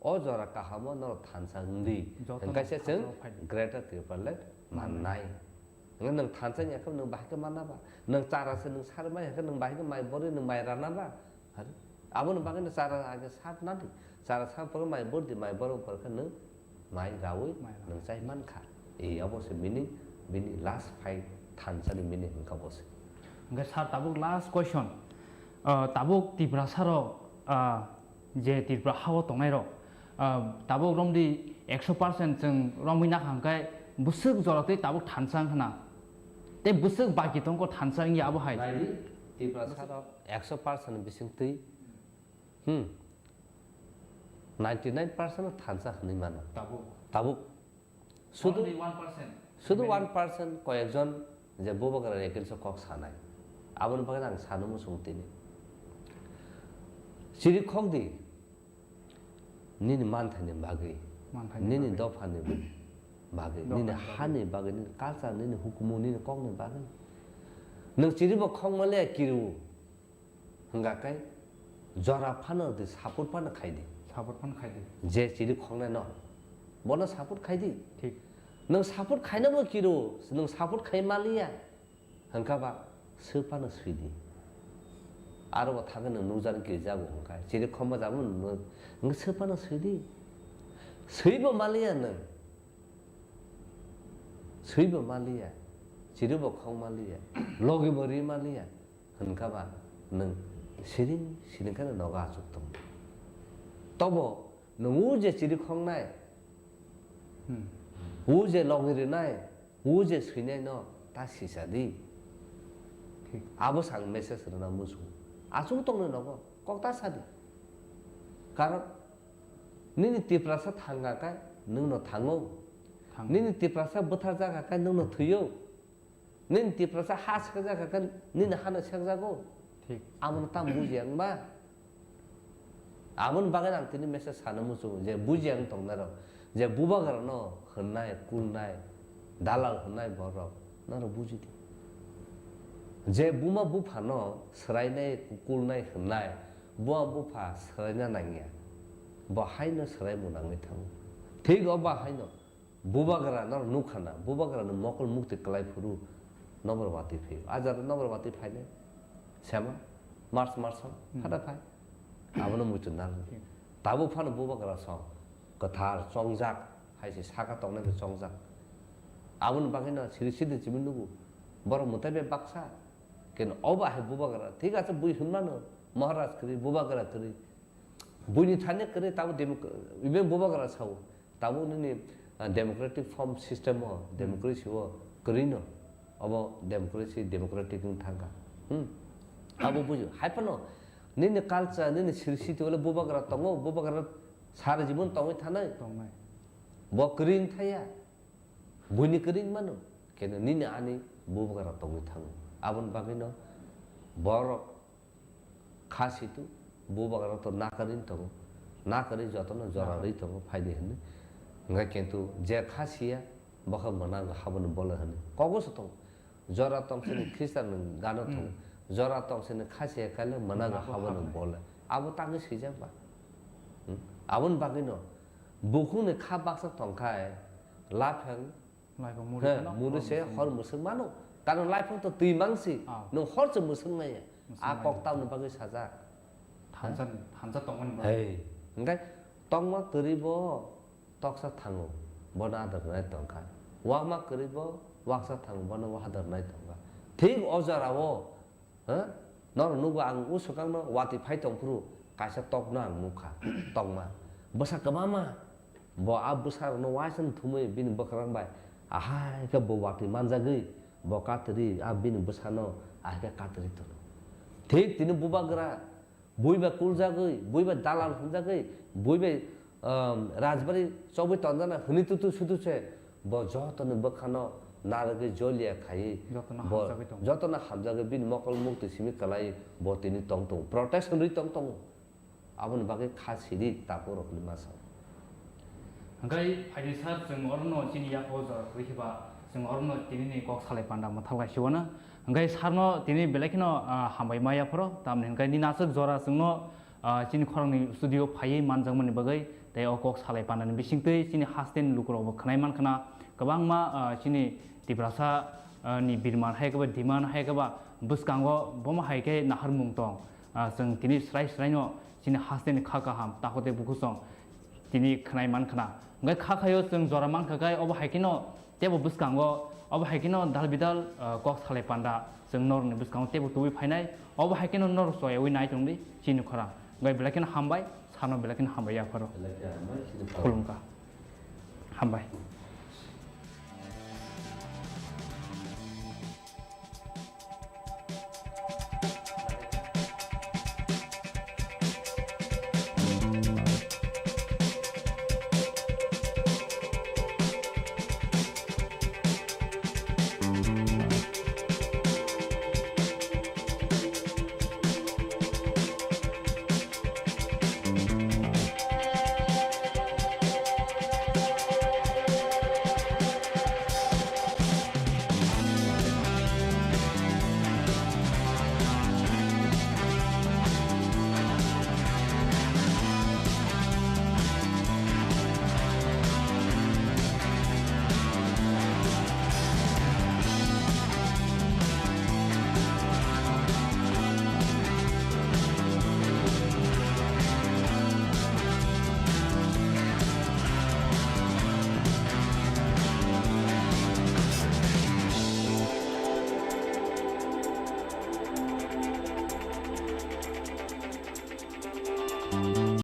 O jora kahamo norok thansa wng di. Jotono Hwnkhe se chwng thansa phai di. Greater Tipraland mannai. Hwnkhe nwng thansa wngya khe nwng bahai khe manna ba? Nwng chara se nwng sarmai hwnkhe nwng bahai khe mai borwi nwng mai rana ba? Hari? Aboni bagwino chara age sak na di. Chara sak phuru mai bor di, mai borok phuru khe nwng mai rawi Mai rawi. nwng chai man kha. E abo se meaning, bini last fight thansa ni meaning hwnkha bo se. Hwnkhe sir, tabuk last question. Ah, tabuk Tiprasa rok, ah, je Tripura ha o tongnai rok, ah, tabuk romdi ekso percent chwng romwi nakha hwnkhe bwswk jora twi tabuk thansa wngkha na. Tei bwswk baki tongkho thansa wngya abo hai. Naidi, Tiprasa rok ekso percent bising twi, hmm, ninety nine percent thansa hwnwi mano. Tabuk. Tabuk. Sudu, Only one percent. Sudu Remaining. One percent koyekjon je bubagra against o kok sanai. Aboni bagwi ang sano muchung tini. Chiri khok di. Nini manthaini bagwi. Manthaini Nini bagwi. Dophani bagwi. Dophani Nini bagwi. Hani bagwi, nini culture, nini hukumu, nini kokni bagwi. Nwng chiri bo khok male kiru. Hwnkha khe jora phano di, support phano khai di. Support phano khai di. Je chiri khoknai no, bono support khai di. Thik. Nwng support khaina bo kiru, nwng support khai maliya. Hwnkha ba swi phano swi di. Aro bo thangwi nwng nukjani kirijago hwnkha. Chiri khokma jabo nwng, nwng swi phano swi di. Swi bo maliya nwng. Swi bo maliya. Chiri bo khok maliya. Logi bo ri maliya. Hwnkha ba nwng siring siring khe nogo achuk tongo. Tobo nwng o je chiri khoknai, Hmm. o je logi rinai, o je swinai no ta sisa di. Thik. Abo se ang message rwna muchungo. Aswk tongnai nogo, kok ta sadi. Karon nini Tiprasa thangkha khe nwngno thango. Thango. Nini Tiprasa bwtharjakha khe nwngno thwiyo. Nini Tiprasa ha sekjakha khe nini hano sekjago. Thik. Amoni tamo bujiya wngba? Aboni bagwi ang tini message sana muchungo je bujiya wng tongnai rok, je bubagrano hwnnai, kulnai, dalal hwnnai borok, norok buji di. Je buma buphano swrainai, kulnai hwnnai, buma bupha swraina nangya, bo haino swraimung nangwi thango. Thik o ba haino bubagra norok nukha na, bubagrano mokol mukti kwlai phuru nobor watwi phaio. A jora nobor watwi phainai sema March, March o Hmm. phada phai. Abono muchung nang. Hmm. Tabuk phano bubagra song kwthar chongjak, hai se saka tongnai bai chongjak. Aboni bagwi no siri sidi chimi nugo. Borok mwtai bai baksa. Ken obo hai bubagra. Thik ache bui hwnmano. Maharaj kwrwi, bubagra kwrwi. Buini thani kwrwi tabo demo-, even bubagra sao. Tabuk nini, ah, democratic form system o, Hmm. democracy o kwrwi no, obo democracy, democratic wng thangkha. Hmm? Abo bujo. Hai phano nini culture, nini siri siti wale bubagra tongo, bubagra sara jibon tongwi thanai. Tongnai. Bo kwrwi wng thaya. Buini kwrwi wng mano. Keno nini ani bubagra tongwi thango. Aboni bagwi no borok Kha situ, bubagra to nakarwi tongo, nakarwi jotono jora rwi tongo, phaidi hwnwi. Hwnkhe kintu je kha siya, bokha mwnago haboni bole hwnwi. Kogo se tongo. Jora tong sini Khristanni gano tongo. Jora tong sini kha siya khaile mwnago haboni bole. Abo tangwi swijak ba. Hmm? Aboni bagwino bukhukni kha baksa tongkha, lapheng Laibw muri He, phano munu hor se mwswk hor mano. Mwswk mano. Karon laiphang to twi mangsi, Ah. Nwng hor se mwswk maya. Mwswk A maya. Kok tamni bagwi sajak. Thansa, Ha? Thansa tongmani bagwi. Hei, hwnkhe tongma kwrwi bo toksa thango, bono adar nai tongkha. Wakma kwrwi bo waksa thango, bono adar nai tongkha. Thik o jora o Ha? Norok nukgo ang o swkangno watwi phai tongphuru kaisa tokno ang nukha, tokma. Bwsa kwbangma. Bo a bwsarokno uaisa thumwi bini bwkrang bai ahai khe bo watwi manjagwi bo katrwi a bini bwsano ahai khe katrwi tono. Thik tini bubagra bui bai kuljagwi, bui bai dalal hwnjagwi, bui bai um, rajbari chobwi tonjana hwnwi tutu sutu se bo jotoni bwkhano narwgwi jolia khaiwi Jotono bo hamjagwi tongo. Jotono hamjagwi bini mokol mukti simi kwlaiwi bo tini tong tongo, protest hwnwi tong tongo. Aboni bagwi kha sidi takhuk rokni masa. Hwnkhe phaidi sir, chwng orono chini yago jora kwrwi khe ba chwng orono tinini kok salai panda mwthal kaisa wano. Hwnkhe sir no tini belai kheno, ah, hambai ma yaphoro, tamni hwnkhe nini aswk jora chwngno Ah, chini khorangni studio phaiwi manjakmani bagwi, tei o kok salai pandani bisingtwi chini hasteni lukurokbo khwnai mankha na, kwbangma, ah, chini Tiprasa, ah, ni birman hai khe ba demand hai khe ba bwskango bomo hai khe naharmung tong. Ah, chwng tini srai sraino chini hasteni kha kaham, takhuk tei bukhuk song tini khwnai mankha na. Hwnkhe kha khaio chwng jora mankha khe obo hai kheno Teibo bwskango, obo hai kheno dal bidal, ah, kok salai panda, chwng norokni bwskango teibo tubui phainai, obo hai kheno norok choyaui nai tongdi, chini khorang. Hwnkhe belai kheno hambai, sano belai kheno hambai yapharo. Belai khe hambai, chini khorang. Khulumkha. Hambai.